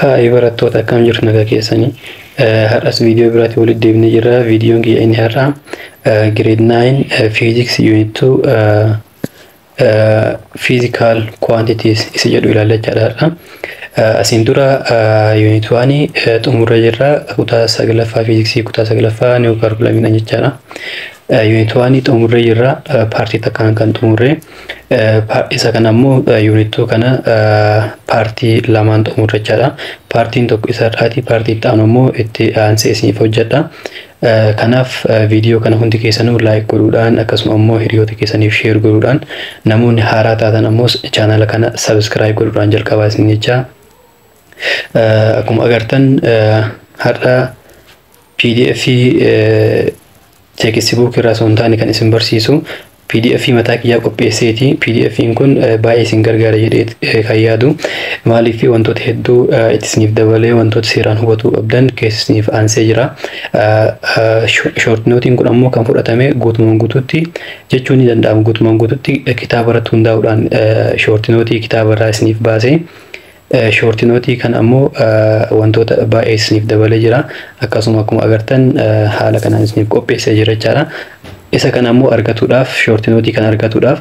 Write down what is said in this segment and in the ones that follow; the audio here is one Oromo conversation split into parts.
Haay barattoota, akkam jirtu? Nagaa keessanii? Har'as viidiyoo biraatti walitti deebinee jirra. Viidiyoon kiyya inni har'aa grade 9 physics unit 2 physical quantities isa jedhu ilaallachaadha har'a. Asiin dura unit 1 xumurra jirra, kutaa saglaffaa, fiiziksii kutaa saglaffaa new curriculum jechaadha. Unit 1 xumurree jirra, paartii takkaan kan xumurre. Isa kana ammoo unit 2 kana paartii lamaan xumurre jechaadha. Paartiin tokko isa irraati, paartii itti aanu immoo itti aansee isiniif hojjedha. Kanaaf viidiyoo kana hundi keessanuu like godhuudhaan, akkasuma immoo hiriyoota keessaniif share godhuudhaan, namoonni haaraa taatan ammoo chaanala kana subscribe godhuudhaan jalqabaa isin jecha. Akkuma agartan har'a PDF textbook irraa osoo hin taane kan isin barsiisu PDF mataa kiyyaa qopheesseeti. PDF'n kun baay'ee isin gargaara jedhee kan yaadu. Maaliif? Wantoota hedduu itti isiniif dabalee wantoota seeraan hubatuu qabdan keessa isiniif aansee jira. Short noteiin kun ammoo kan fudhatame guutumaan guututti jechuun ni danda'ama. Guutumaan guututti kitaaba irratti hundaa'uudhaan short noteii kitaaba irraa isiniif baasee. Short noteii kan ammoo wantoota baay'ee isiniif dabalee jira. Akkasuma akkuma agartan haala kanaan isiniif qopheessee jira jechaadha. Isa kana ammoo argatuudhaaf, short noteii kan argatuudhaaf,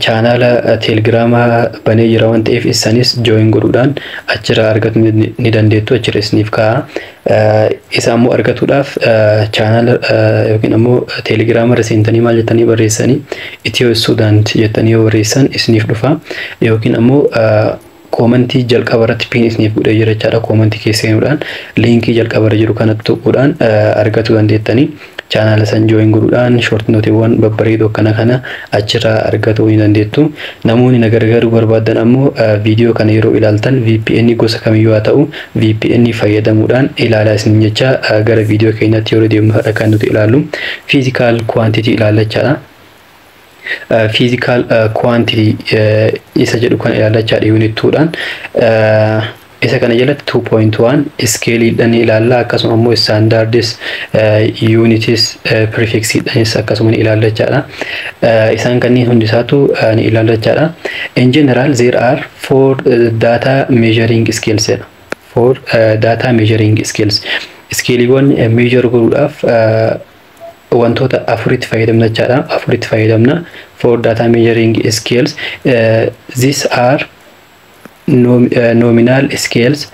chaanaala teelegiraamaa banee jira waan ta'eef isanis join godhuudhaan achirraa argatu ni dandeettu, achirra isiniif kaa'a. Isa ammoo argatuudhaaf chaanaala yookiin ammoo teelegiraama irra seentanii maal jettanii barreessanii, Ethio Student jettanii yoo barreessan isiniif dhufa, yookiin ammoo commentii jalqaba irratti pin isiniif godhee jira jechaadha. Commentii keessa seenuudhaan liinkii jalqaba irra jiru kanatti tuquudhaan argachuu dandeettanii. Chaanaala san join godhuudhaan short noteiiwwan babbareedoo akkana kana achirraa argachuu ni dandeettu. Namoonni na gargaaruu barbaadan ammoo viidiyoo kana yeroo ilaaltan VPN gosa kamiyyuu haa ta'u VPN fayyadamuudhaan ilaalaa isin jecha. Gara viidiyoo keenyaatti yeroo deemnu har'a kan nuti ilaallu physical quantity ilaallachaadha. Physical quantity isa jedhu kan ilaallachaadha unit 2dhaan. Isa kana jalatti 2.1 scaleiidhaan ilaalla, akkasuma immoo standards, units, prefixidhaanis akkasuma ni ilaallachaadha. Isaan kanneen hundisaatu ni ilaallachaadha. In general, there are four data measuring scales jedha. Four data measuring scales. Scaleiiwwan measure godhuudhaaf wantoota afuritti fayyadamna jechaadha. Afuritti fayyadamna. Four data measuring scales. These are nominal scales,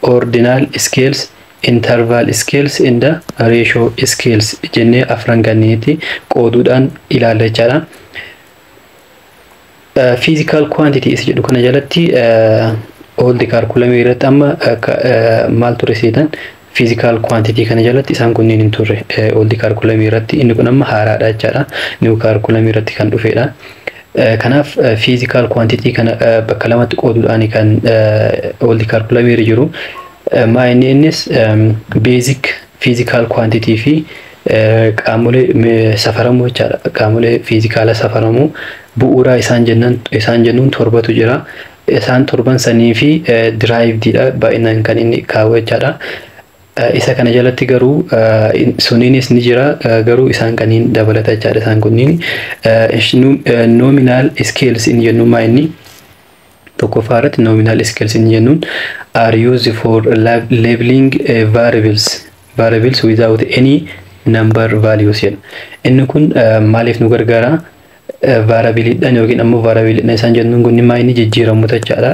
ordinal scales, interval scales and the ratio scales jennee afran kanneenitti qooduudhaan ilaalla jechaadha. Physical quantity isa jedhu kana jalatti old curriculum irratti amma maal ture seetan? Physical quantity kana jalatti isaan kunneen hin turre old curriculum irratti. Inni kun amma haaraadha jechaadha. New curriculum irratti kan dhufedha. Kanaaf physical quantity kana bakka lamatti qooduudhaan kan old curriculum irra jiru. Maa inni innis basic physical quantity fi qaamolee safaramuu jechaadha. Qaamolee fiizikaala safaramuu bu'uuraa isaan jennan isaan jennuun torbatu jira. Isaan torban sanii fi derivedidha baay'inaan kan inni kaa'u jechaadha. Isa kana jalatti garuu suniinis ni jira, garuu isaan kaniin dabalata jechaadha isaan kunniin. Nominal scales inni jennuun maa inni? Tokkoffaa irratti nominal scales inni jennuun are used for labeling variables without any number values jedha. Inni kun maaliif nu gargaara? Variableiidhaan yookiin ammoo variableiidhaan isaan jennuun kun maa inni jijjiiramu jechaadha.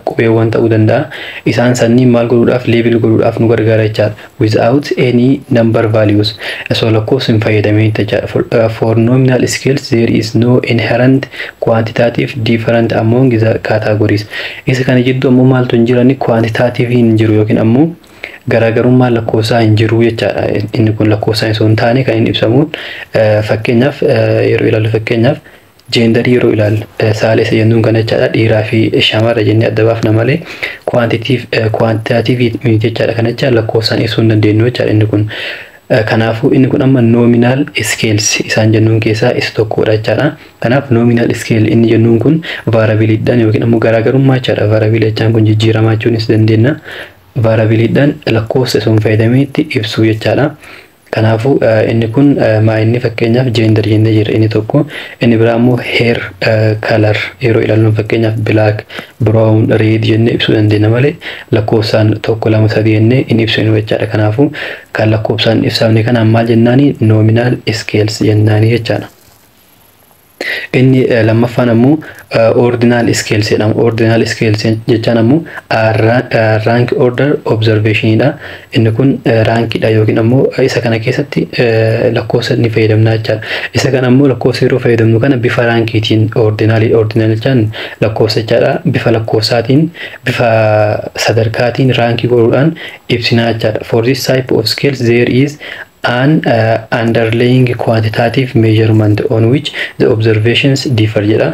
Qubeewwan ta'uu danda'a. Isaan sanniin maal godhuudhaaf? Label godhuudhaaf nu gargaara jechaadha. Without any number values. Osoo lakkoofsa hin fayyadamiin jechaadha. For nominal scales, there is no inherent quantitative difference among the categories. Isa kana jidduu ammoo maaltu hin jirani? Quantitative hin jiru yookiin ammoo garaagarummaan lakkoofsaa hin jiru jechaadha. Inni kun lakkoofsaan osoo hin taane kan inni ibsamuun, fakkeenyaaf yeroo ilaallu, fakkeenyaaf genderii yeroo ilaallu, saala isa jennuun kana jechaadha, dhiiraa fi shamara jennee adda baafna malee quantitative miti jechaadha. Kana jecha lakkoofsaan ibsuu hin dandeenyu jechaadha inni kun. Kanaafuu inni kun amma nominal scales isaan jennuun keessaa isa tokkodha jechaadha. Kanaaf nominal scale inni jennuun kun variableiidhaan yookiin ammoo garaagarummaa jechaadha. Variableii jechaan kun jijjiiramaa jechuunis dandeenya. Variableiidhaan lakkoofsa osoo hin fayyadamitti ibsuu jechaadha. Kanaafuu inni kun maa inni fakkeenyaaf gender jennee jirra inni tokko. Inni biraa immoo hair color yeroo ilaallu, fakkeenyaaf black, brown, red jennee ibsuu dandeenya malee lakkoofsaan tokko, lama, sadii jennee hin ibsinu jechaadha. Kanaafuu kan lakkoofsaan ibsamne kanaan maal jennaani? Nominal scales jennaani jechaadha. Inni lammaffaan ammoo ordinal scales jedhama. Ordinal scales jechaan ammoo rank order observationidha. Inni kun rankiidha yookiin ammoo isa kana keessatti lakkoofsa ni fayyadamna jechaadha. Isa kana ammoo lakkoofsa yeroo fayyadamnu kana bifa rankiitiin ordinal, ordinal jechaan lakkoofsa jechaadha. Bifa lakkoofsaatiin, bifa sadarkaatiin rankii godhuudhaan ibsina jechaadha. For this type of scales, there is an underlying quantitative measurement on which the observations differ jedha.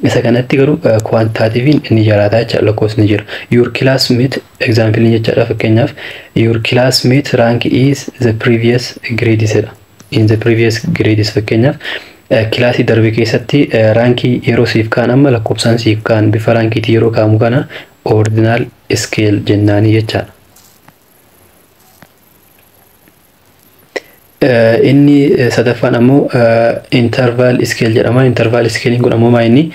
Isa kanatti garuu quantitativein inni jiraata jecha, lakkoofsni jira. Your classmate example jechaadha. Fakkeenyaaf, your classmate rank is the previous grades jedha. In the previous grades, fakkeenyaaf kilaasii darbe keessatti rankii yeroo siif kaan, amma lakkoofsaan siif kaan, bifa rankiitii yeroo kaamu kana ordinal scale jennaanii jechaadha. Inni sadaffaan ammoo interval scale jedhama. Interval scale kun ammoo maa inni?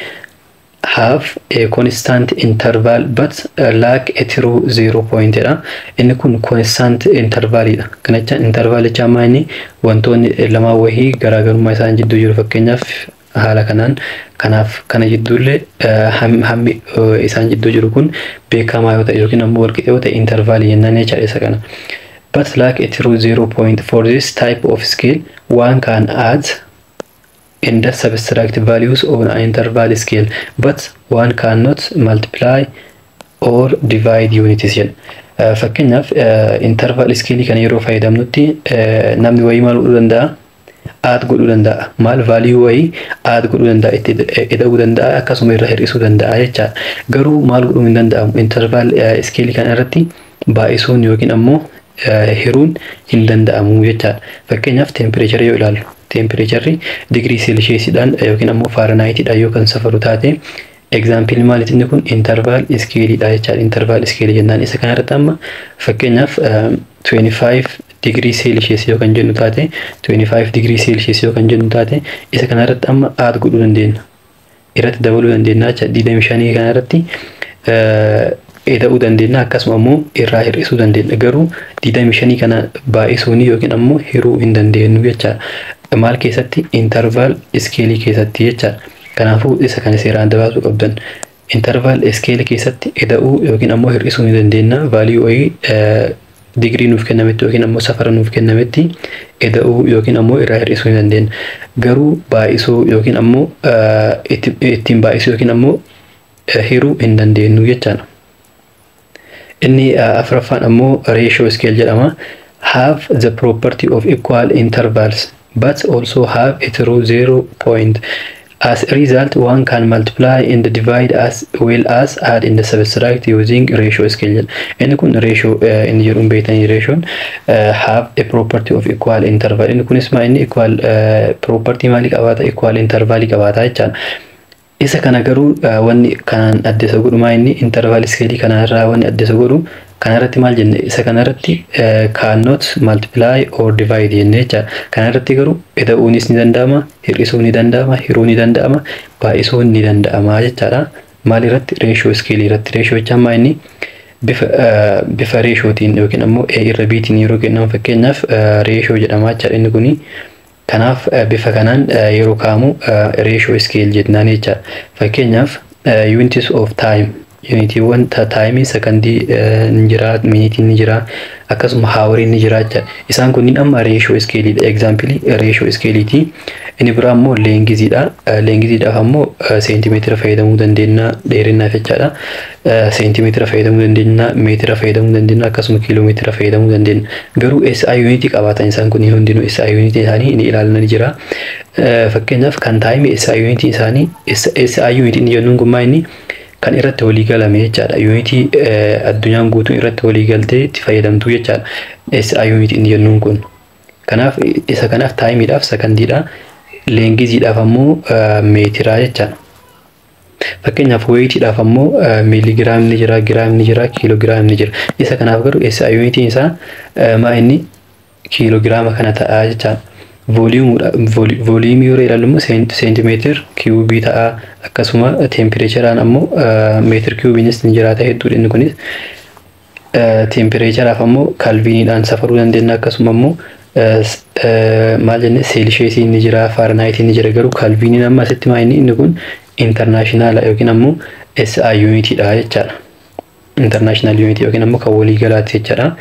Have a constant interval but lack a true zero point jedha. Inni kun constant intervalidha. Kana jechaan interval jechaan maa inni? Wantoonni lamaan wahii garaagarummaa isaan jidduu jiru, fakkeenyaaf haala kanaan kanaaf kana jidduullee hammi isaan jidduu jiru kun beekamaa yoo ta'e yookiin ammoo walqixa yoo ta'e intervalii jennaan jechaadha isa kana. But lack a true zero point. For this type of scale, one can add and subtract values on an interval scale, but one cannot multiply or divide units jedha. Fakkeenyaaf interval scale kana yeroo fayyadamnutti namni wayii maal godhuu danda'a? Add godhuu danda'a. Maal, value wayii add godhuu danda'a, itti ida'uu danda'a, akkasuma irra hir'isuu danda'a jechaadha. Garuu maal godhuu hin danda'amu? Interval scale kana irratti baay'isuun yookiin ammoo hiruun hin danda'amu jechaadha. Fakkeenyaaf temperature yoo ilaallu, temperatureri digirii seelsheesiidhaan yookiin ammoo Fahrenheitiidhaan yoo kan safaru taate, example maaliiti inni kun? Interval scaleiidha jechaadha. Interval scaleii jennaan isa kanarratti amma fakkeenyaaf 25 digirii seelsheesii yoo kan jennu taate, 25 digirii seelsheesii yoo kan jennu taate, isa kanarratti amma add godhuu dandeenya. Irratti dabaluu dandeenya jecha, 25 kanarratti ida'uu dandeenya, akkasuma immoo irraa hir'isuu dandeenya. Garuu 25 kana baay'isuun yookiin ammoo hiruu hin dandeenyu jechaadha. Maal keessatti? Interval scaleii keessatti jechaadha. Kanaafuu isa kana seeraan adda baasuu qabdan. Interval scaleii keessatti ida'uu yookiin ammoo hir'isuu ni dandeenya. Value wayii digirii nuuf kennametti yookiin ammoo safara nuuf kennametti ida'uu yookiin ammoo irraa hir'isuu ni dandeenya. Garuu baay'isuu yookiin ammoo ittiin baay'isuu yookiin ammoo hiruu hin dandeenyu jechaadha. Inni afuraffaan ammoo ratio scale jedhama. Have the property of equal intervals but also have a true zero point. As a result, one can multiply and divide as well as add and subtract using ratio scale jedha. Inni kun ratio inni jedhuun beektanii, ratioon have a property of equal interval. Inni kunis maa inni equal property maalii qabaata? Equal interval qabaata jechaadha. Isa kana garuu wanni kanaan adda isa godhu maa inni? Interval scale kanarraa wanni adda isa godhu, kanarratti maal jenne? Isa kanarratti cannot multiply or divide jenne jechaadha. Kanarratti garuu ida'uunis ni danda'ama, hir'isuun ni danda'ama, hiruu ni danda'ama, baay'isuun ni danda'ama jechaadha. Maal irratti? Ratio scale irratti. Ratio jechaan maa inni? Bifa ratiotiin yookiin ammoo A irra Btiin yeroo kennamu, fakkeenyaaf, ratio jedhama jechaadha inni kuni. Kanaaf bifa kanaan yeroo kaa'amu ratio scale jennaan jechaadha. Fakkeenyaaf units of time, unitiiwwan timeii, sakandii ni jira, miniitiin ni jira, akkasuma houriin ni jira jechaadha. Isaan kunniin amma ratio scaleiidha. Example ratio scaleiiti. Inni biraa immoo lengthiidha. Lengthiidhaaf ammoo seentimeetira fayyadamuu dandeenya dheerinaaf jechaadha. Seentimeetira fayyadamuu dandeenya, meetira fayyadamuu dandeenya, akkasuma kiiloomeetira fayyadamuu dandeenya. Garuu SI unitii qabaatan isaan kunniin hundinuu SI unitii isaanii ni ilaalna ni jira. Fakkeenyaaf kan timeii SI unitii isaanii, SI unitii jennuun kun maa inni? Kan irratti walii galame jechaadha. Unitii addunyaan guutuun irratti walii galtee itti fayyadamtu jechaadha. SI unitii inni jennuun kun. Kanaaf isa kanaaf timeiidhaaf sakandiidha. Lengthiidhaaf ammoo meetiraa jechaadha. Fakkeenyaaf weightiidhaaf ammoo miiligiraamni jira, giraamni jira, kiiloogiraamni jira. Isa kanaaf garuu SI unitiin isaa maa inni? Kiiloogiraama kana ta'a jechaadha. Volume yeroo ilaallu immoo seentimeetir kiiyubii ta'a. Akkasuma temperatureaan ammoo meetir kiiyubiinis ni jiraata, hedduudha inni kunis. Temperaturaaf ammoo kelviniidhaan safaruu dandeenya. Akkasuma ammoo maal jenne, Celsiusiin ni jira, Fahrenheitiin ni jira. Garuu kelviniin amma asitti maa inni kun international yookiin ammoo SI unitiidha jechaadha. International unit yookiin ammoo kan waliigalaati jechaadha.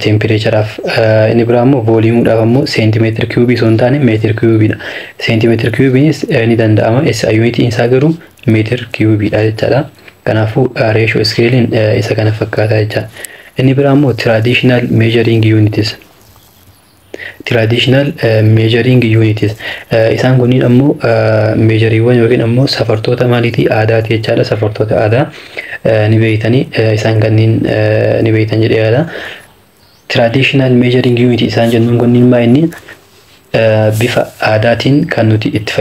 Temperaturaaf inni biraa ammoo volumeuudhaaf ammoo seentimeetir kiiyubii osoo hin taane meetir kiiyubiidha. Seentimeetir kiiyubiinis ni danda'ama. SI unitiin isaa garuu meetir kiiyubiidha jechaadha. Kanaafuu ratio scaleiin isa kana fakkaata jechaadha. Inni biraa ammoo traditional measuring units. Traditional measuring units isaan kunniin ammoo measureiiwwan yookiin ammoo safartoota maaliitii aadaati jechaadha. Safartoota aadaa ni beektanii, isaan kanneen ni beektan jedhee yaada. Traditional measuring unit isaan jennuun kunniin maa inni bifa aadaatiin kan nuti itti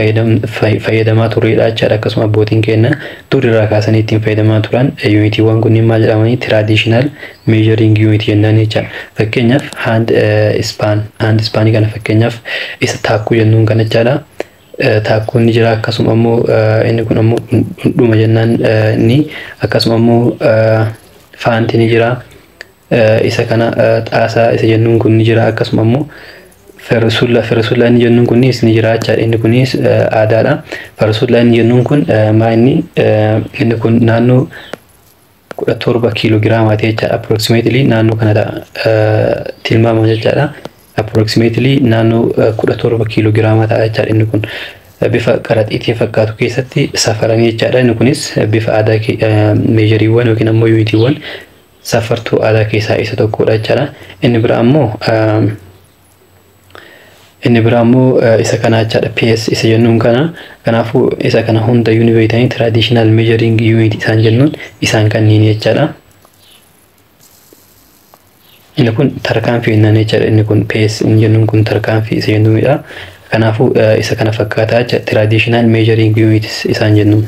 fayyadamaa turredha jechaadha. Akkasuma abbootiin keenya dur irraa kaasanii ittiin fayyadamaa turan unitiiwwan kunniin maal jedhamanii? Traditional measuring unit jennaan jechaadha. Fakkeenyaaf hand span, hand spanii kana fakkeenyaaf isa taakkuu jennuun kana jechaadha. Taakkuun ni jira, akkasuma ammoo inni kun ammoo dhundhuma jennaan ni, akkasuma ammoo faanti ni jira. Isa kana xaasaa isa jennuun kun ni jira. Akkasuma ammoo fersulla, fersulla inni jennuun kunis ni jira jechaadha. Inni kunis aadaadha. Fersulla inni jennuun kun maa inni inni kun naannoo 17 kiiloogiraamaati jechaadha. Approximately naannoo kana ta'a tilmaama jechaadha. Approximately naannoo 17 kiiloogiraama ta'a jechaadha. Inni kun bifa qaraxiitiin fakkaatu keessatti safaranii jechaadha. Inni kunis bifa aadaa measureiiwwan yookiin ammoo unitiiwwan safartuu aadaa keessaa isa tokkodha jechaadha. Inni biraa ammoo isa kana jechaadha, pace isa jennuun kana. Kanaafuu isa kana hundayyuu ni beektanii, traditional measuring unit isaan jennuun isaan kanneen jechaadha. Inni kun tarkaanfii jennaan jechaadha. Inni kun pace inni jennuun kun tarkaanfii isa jennuunidha. Kanaafuu isa kana fakkaataa jecha traditional measuring units isaan jennuun.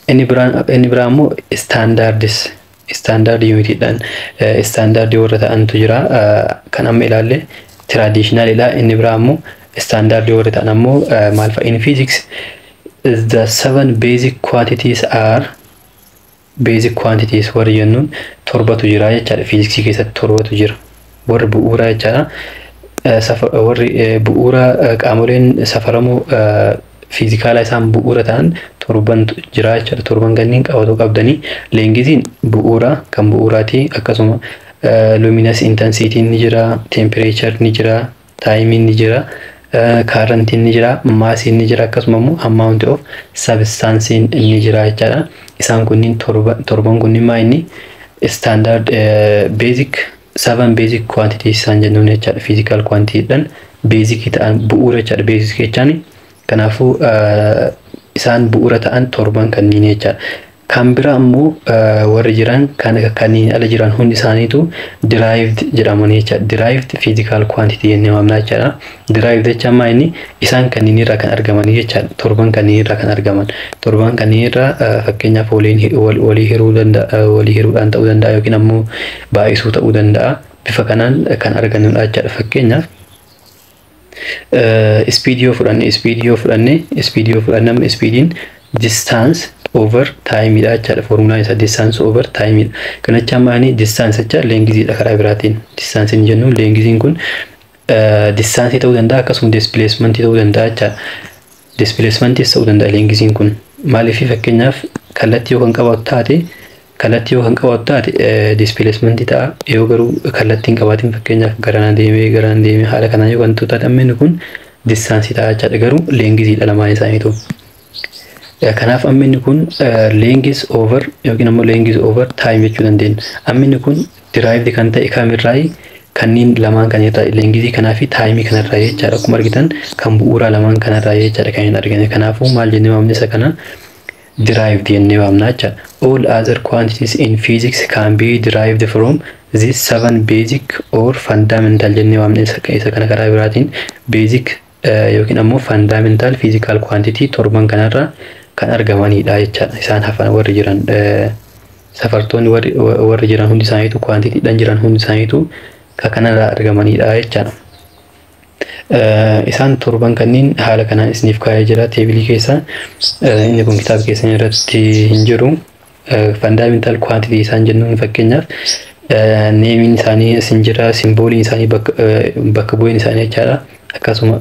Inni biraa immoo standards, standard unitiidhaan standard warra ta'antu jira. Kan amma ilaalle traditionalidha. Inni biraa immoo standard warra ta'an ammoo maal fa'a? In physics, the seven basic quantities are, basic quantities warri jennuun torbatu jira jechaadha. Fiiziksii keessatti torbatu jira. Warri bu'uuraa jechaadha. Warri bu'uura qaamoleen safaramoo fiizikaalaa isaan bu'uura ta'an torbantu jira jechaadha. Torban kanneen qabatu qabdanii: lengthiin bu'uura kan bu'uuraati. Akkasuma luminous intensityn ni jira, temperature ni jira, timeiin ni jira, currentiin ni jira, massiin ni jira, akkasuma immoo amount of substanceiin ni jira jechaadha. Isaan kunniin torban kunniin maa inni standard basic, seven basic quantities isaan jennuun jechaadha. Physical quantity basic ta'an bu'uura jechaadha, basic jechaan. Kanaafuu isaan bu'uura ta'an torban kanneen jechaadha. Kan bira ammoo warri jiran kan kanneen ala jiran hundi isaaniitu derived jedhamanii jechaadha. Derived physical quantity jennee waamna jechaadha. Derived jechaan maa inni isaan kanneen irraa kan argamanii jechaadha. Torban kanneen irraa kan argaman. Torban kanneen irraa fakkeenyaaf walii hiruu danda'a, walii hiruudhaan ta'uu danda'a yookiin ammoo baay'isuu ta'uu danda'a. Bifa kanaan kan argannudha jechaadha. Fakkeenyaaf speed yoo fudhanne, speed yoo fudhanne, speed yoo fudhanne, amma speediin distance over timeidha jechaadha. Formulaan isaa distance over timeidha. Kana jechaan maali? Distance jecha lengthiidha karaa biraatiin. Distance hin jennu, lengthiin kun distance ta'uu danda'a, akkasuma displacement ta'uu danda'a jechaadha. Displacementis ta'uu danda'a lengthiin kun. Maaliif? Fakkeenyaaf kallattii yoo kan qabaatu taate, kallattii yoo kan qabaatu taate displacement ta'a. Yoo garuu kallattii hin qabaatin, fakkeenyaaf garana deemee garana deemee haala kanaan yoo kan taate, amma inni kun distance ta'a jechaadha. Garuu lengthiidha lamaan isaaniitu. Kanaaf amma inni kun length over yookiin ammoo length over time jechuu dandeenya. Amma inni kun derived kan ta'e kamirraayi? Kanneen lamaan kan irraa, lengthii kanaa fi timeii kanarraa jechaadha. Akkuma argitan kan bu'uuraa lamaan kanarraa jechaadha kan hin argine. Kanaafuu maal jennee waamne isa kana? Derived jennee waamna jechaadha. All other quantities in physics can be derived from this seven basic or fundamental jennee waamne isa kana karaa biraatiin basic yookiin ammoo fundamental physical quantity torban kanarraa kan argamanidha jechaadha. Isaan hafan warri jiran, safartoonni warri jiran hundi isaaniitu, quantitydhaan jiran hundi isaaniitu Ka kanarraa argamanidha jechaadha. Isaan torban kanneen haala kanaan isiniif kaa'ee jira tableii keessa. Inni kun kitaaba keessan irratti hin jiru. Fundamental quantity isaan jennuun fakkeenyaaf nameiin isaanii isin jira, symboliin isaanii, bakka bu'een isaanii jechaadha. Akkasuma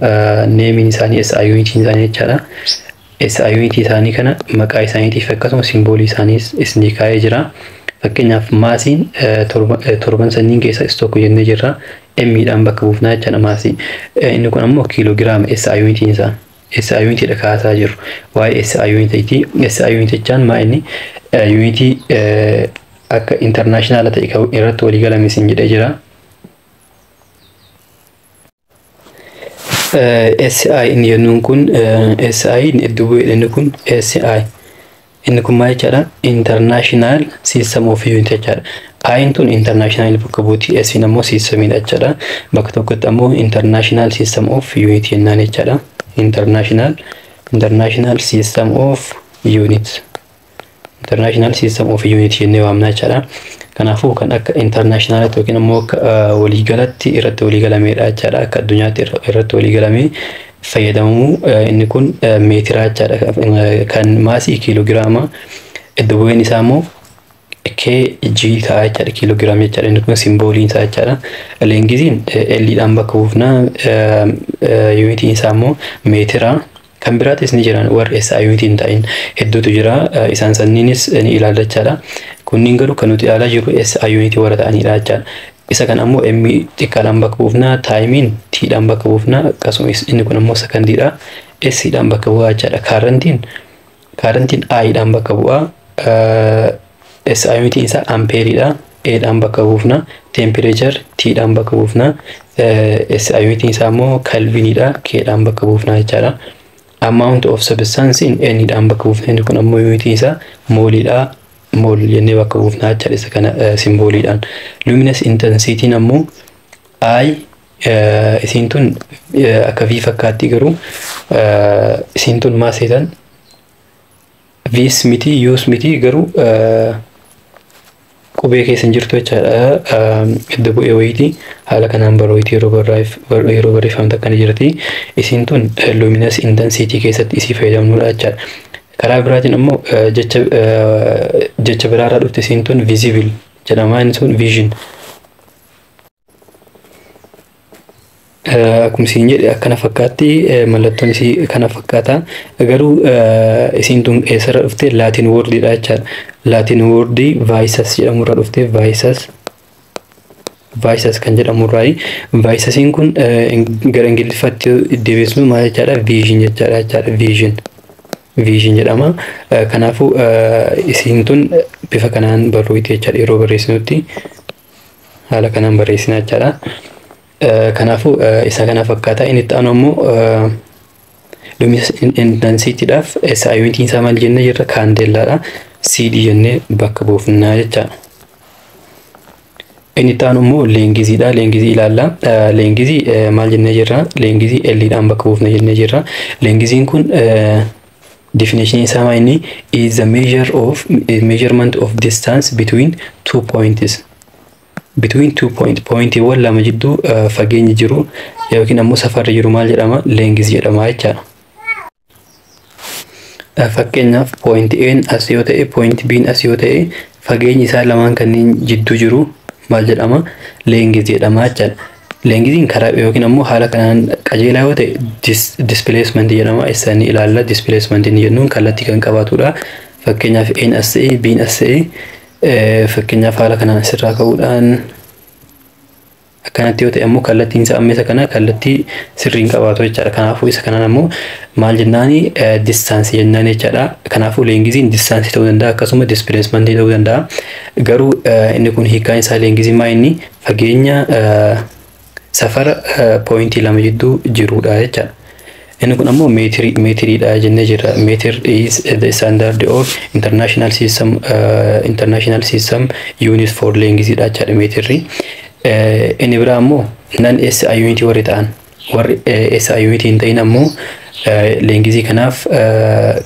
nameiin isaanii, SI unitiin isaanii jechaadha. SI unitii isaanii kana maqaa isaaniitiif akkasuma symbolii isaaniis isinii kaa'ee jira. Fakkeenyaaf massiin torban sanniin keessaa isa tokko jennee jirra. Mdhaan bakka buufnaa jechaadha massii. Inni kun ammoo kiiloogiraama SI unitiin isaa. SI unitiidha kaasaa jiru. Waa'ee SI unitiiti. SI unit jechaan maa inni unitii akka internationala ta'e irratti walii galame isin jedhee jira. SI inni jennuun kun, SI inni iddoo bu'ee inni kun SI. Inni kun maal jechaadha? International System of Unit jechaadha. I'n tun international bakka buuti, S ammoo systemidha jechaadha. Bakka tokkotti ammoo International System of Unit jennaan jechaadha. International System of Unit. International System of Unit jennee waamna jechaadha. Kanaafuu kan akka internationalatti yookiin ammoo akka waliigalatti irratti waliigalameedha jechaadha. Akka addunyaatti irratti waliigalamee fayyadamamuu inni kun meetira jechaadha. Kan massii kiiloogiraama, iddo bu'een isaa immoo kg ta'a jechaadha. Kiiloogiraama jechaadha. Inni kun symboliin isaa jechaadha. Lengthiin L-dhaan bakka buufna, unitiin isaa immoo meetira. Kan biraatis ni jiran, warri SI unitii hin ta'in hedduutu jira. Isaan sanniinis ni ilaalla jechaadha. Kunniin garuu kan nuti ilaalaa jirru SI unitii warra ta'anidha jechaadha. Isa kan ammoo M xiqqaadhaan bakka buufna, timeiin T-dhaan bakka buufna, akkasuma inni kun ammoo secondiidha. S-dhaan bakka bu'aa jechaadha. Currentiin I-dhaan bakka bu'aa. SI unitiin isaa ampeeriidha. A-dhaan bakka buufna. Temperature T-dhaan bakka buufna. SI unitiin isaa immoo kelviniidha. K-dhaan bakka buufna jechaadha. Amount of substance in N-dhaan bakka buufna. Inni kun ammoo unitiin isaa mooliidha. Mole jennee bakka buufna jechaadha isa kana symboliidhaan. Luminous intensityin ammoo I, isiin tun akka V fakkaatti, garuu isiin tun maal seetan, V's miti, U's miti, garuu qubee keessa hin jirtu jechaadha. Iddo bu'ee wayiiti. Haala kanaan barooyti yeroo barreeffamte akkana jirti. Isiin tun luminous intensity keessatti isii fayyadamnudha jechaadha. Karaa biraatiin ammoo jecha biraarraa dhufte isiin tun, visible jedhama. Inni sun vision. Akkuma isiin jedhe akkana fakkaatti, mallattoon isii kana fakkaata. Garuu isiin tun eessarra dhufte? Latin wordiidha jechaadha. Latin wordii visus jedhamurraa dhufte, visus. Visus kan jedhamurraayi. Visusiin kun gara Ingiliffaatti deebisnu maal jechaadha? Vision jechaadha. Vision. Vision jedhama. Kanaafuu isiin tun bifa kanaan barruuti jechaadha, yeroo barreessinutti haala kanaan barreessina jechaadha. Kanaafuu isa kana fakkaata. Inni itti aanu ammoo luminous intensitydhaaf SI unitiin isaa maal jennee jirra? Candelaadha. CD jennee bakka buufnaa jechaadha. Inni itti aanu immoo lengthiidha. Lengthii ilaalla. Lengthii maal jennee jirra? Lengthii L-dhaan bakka buufna jennee jirra. Lengthiin kun definition isaa maa inni is the measure of measurement of distance between two points. Between two point, pointiiwwan lama jidduu fageenyi jiru yookiin ammoo safarri jiru maal jedhama? Length jedhama jechaadha. Fakkeenyaaf point A'n as yoo ta'e, point B'n as yoo ta'e, fageenyi isaa lamaan kanneen jidduu jiru maal jedhama? Length jedhama jechaadha. Lengthiin karaa yookiin ammoo haala kanaan qajeelaa yoo ta'e displacement jedhama. Isa ni ilaalla. Displacement inni jennuun kallattii kan qabaatudha. Fakkeenyaaf A'n as ta'e, B'n as ta'e, fakkeenyaaf haala kanaan asirraa ka'uudhaan akkanatti yoo ta'e ammoo kallattiin isaa amma isa kana kallattii sirriin qabaatu jechaadha. Kanaafuu isa kanaan ammoo maal jennaani? Distanceii jennaan jechaadha. Kanaafuu lengthiin distanceii ta'uu danda'a, akkasuma displacementii ta'uu danda'a. Garuu inni kun hiikkaan isaa lengthiin maa inni fageenya safara pointii lama jidduu jirudha jechaadha. Inni kun ammoo meetirii, meetiriidha jennee jirra. Meter is the standard of international system unit for length dha jechaadha meetirri. Inni biraa ammoo non SI unit warri ta'an, warri SI unit hin ta'in ammoo lengthii kanaaf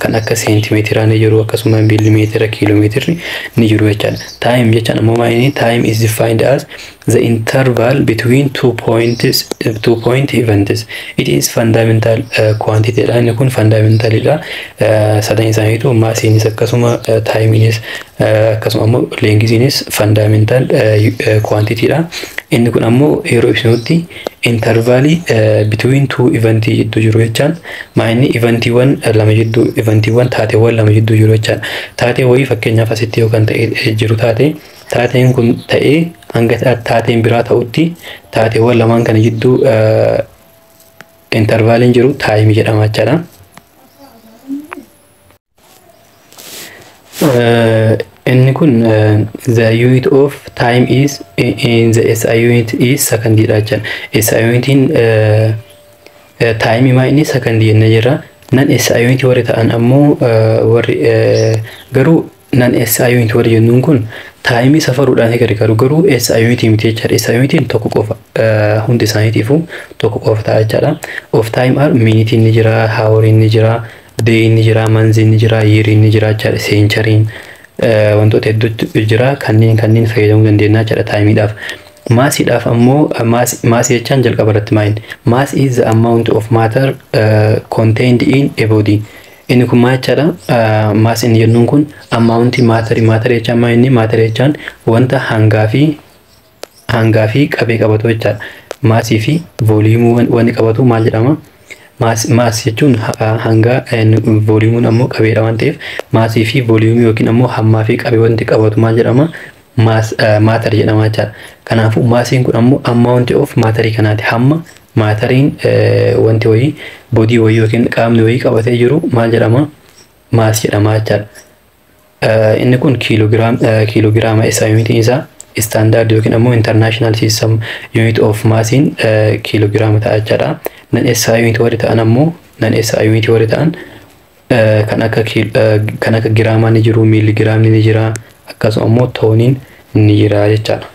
kan akka seentimeetiraa ni jiru, akkasuma miilimeetira, kiiloomeetirri ni jiru jechaadha. Time jechaan ammoo maal inni? Time is defined as The interval between two point events. It is fundamental quantity dha. Inni kun fundamental dha. Sadan isaaniitu, massiinis akkasuma, timeiinis akkasuma ammoo lengthiinis fundamental quantity dha. Inni kun ammoo yeroo ibsinutti intervalii between two eventii jidduu jiru jechaan maa inni eventiiwwan lama jidduu, eventiiwwan taateewwan lama jidduu jiru jechaan. Taatee wayii fakkeenyaaf asitti yoo kan ta'e jiru taate, taateen kun ta'ee hanga taateen biraa ta'utti taateewwan lamaan kana jidduu intervaliin jiru timeii jedhama jechaadha. Inni kun the unit of time is in the SI unit is secondiidha jechaadha. SI unitiin timeii maa inni secondii jennee jirra. Non SI unit warri ta'an ammoo, warri garuu non SI unit warri jennuun kun timeii safaruudhaan ni gargaaru, garuu SI unit miti jechaadha. SI unitiin tokko qofa, hundi isaaniitiifuu tokko qofa ta'a jechaadha. Of time are minuteiin ni jira, houriin ni jira, dayin ni jira, monthiin ni jira, yeariin ni jira jechaadha. Centuryiin wantoota hedduutu jira, kanneen fayyadamuu dandeenya jechaadha timeiidhaaf. Massiidhaaf ammoo, massii jechaan jalqaba irratti maal? Mass is the amount of matter contained in a body. Inni kun maal jechaadha? Mass inni jennuun kun amount matterii. Matterii jechaan maal inni? Matterii jechaan wanta hangaa fi qabee qabatu jechaadha. Massii fi volumeii wanni qabatu maal jedhama? Mass jechuun hangaa, volumeiin ammoo qabeedha waan ta'eef, massii fi volumeii yookiin ammoo hammaa fi qabee wanti qabatu maal jedhama? Mass matter jedhama jechaadha. Kanaafuu massiin kun ammoo amount of matterii kanaati. Hamma matteriin wanti wayii, bodyii wayii yookiin qaamni wayii qabatee jiru maal jedhama? Mass jedhama jechaadha. Inni kun kiiloogiraama. Isaa unitiin isaa standard yookiin ammoo international system unit of massiin kiiloogiraama ta'a jechaadha. Non SI unit warri ta'an ammoo, non SI unit warri ta'an kan akka giraamaa ni jiru, miiligiraamni ni jira, akkasuma ammoo tooniin ni jira jechaadha.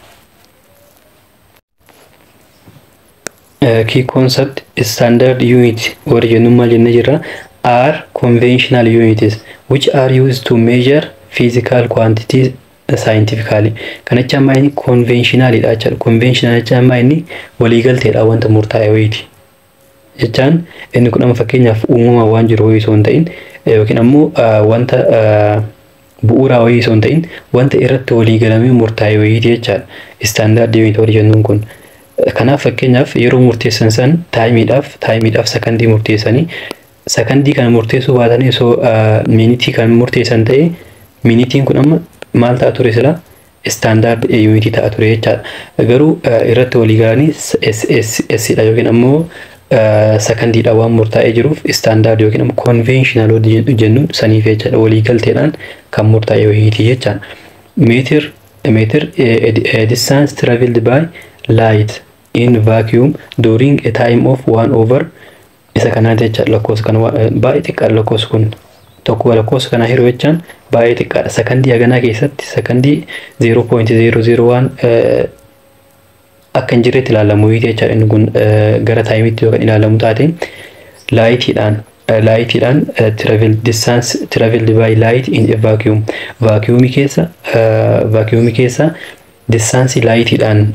Key concept standard unit warri jennuun maal jennee jirra? Are conventional units which are used to measure physical quantities scientifically. Kana jecha ammaa inni conventionalidha jechaadha. Conventional jecha ammaa inni waliigalteedha, wanta murtaa'e wayiiti. Jechaan inni kun amma fakkeenyaaf uumamaan waan jiru wayii osoo hin ta'in, yookiin ammoo wanta bu'uuraa wayii osoo hin ta'in, wanta irratti waliigalamee murtaa'e wayiiti jechaadha. Standard unit warri jennuun kun. Kanaaf fakkeenyaaf yeroo murteessan san timeiidhaaf sakandii murteessanii, sakandii kana murteessuu baatanii osoo minuteii kan murteessan ta'e, minuteiin kun amma maal ta'a ture? Sila standard unitii ta'a ture jechaadha. Garuu irratti walii galanii S dha yookiin ammoo sakandiidha waan murtaa'ee jiruuf, standard yookiin ammoo conventional jennuun saniif jechaadha, walii galteedhaan kan murtaa'e wayiiti jechaadha. Meter, distance traveled by light in vacuum during a time of 1 over isa kanaa jecha. Lakkoofsa kana baay'ee xiqqaadha. Lakkoofsi kun tokko lakkoofsa kana hiruu jechaan baay'ee xiqqaadha. Sakandii haganaa keessatti, sakandii 0.001 akka hin jirretti ilaalamu jechaadha. Inni kun gara timeiitti yoo kan ilaalamu taate, lightiidhaan travel, distance traveled by light in a vacuum, vacuumii keessa distanceii lightiidhaan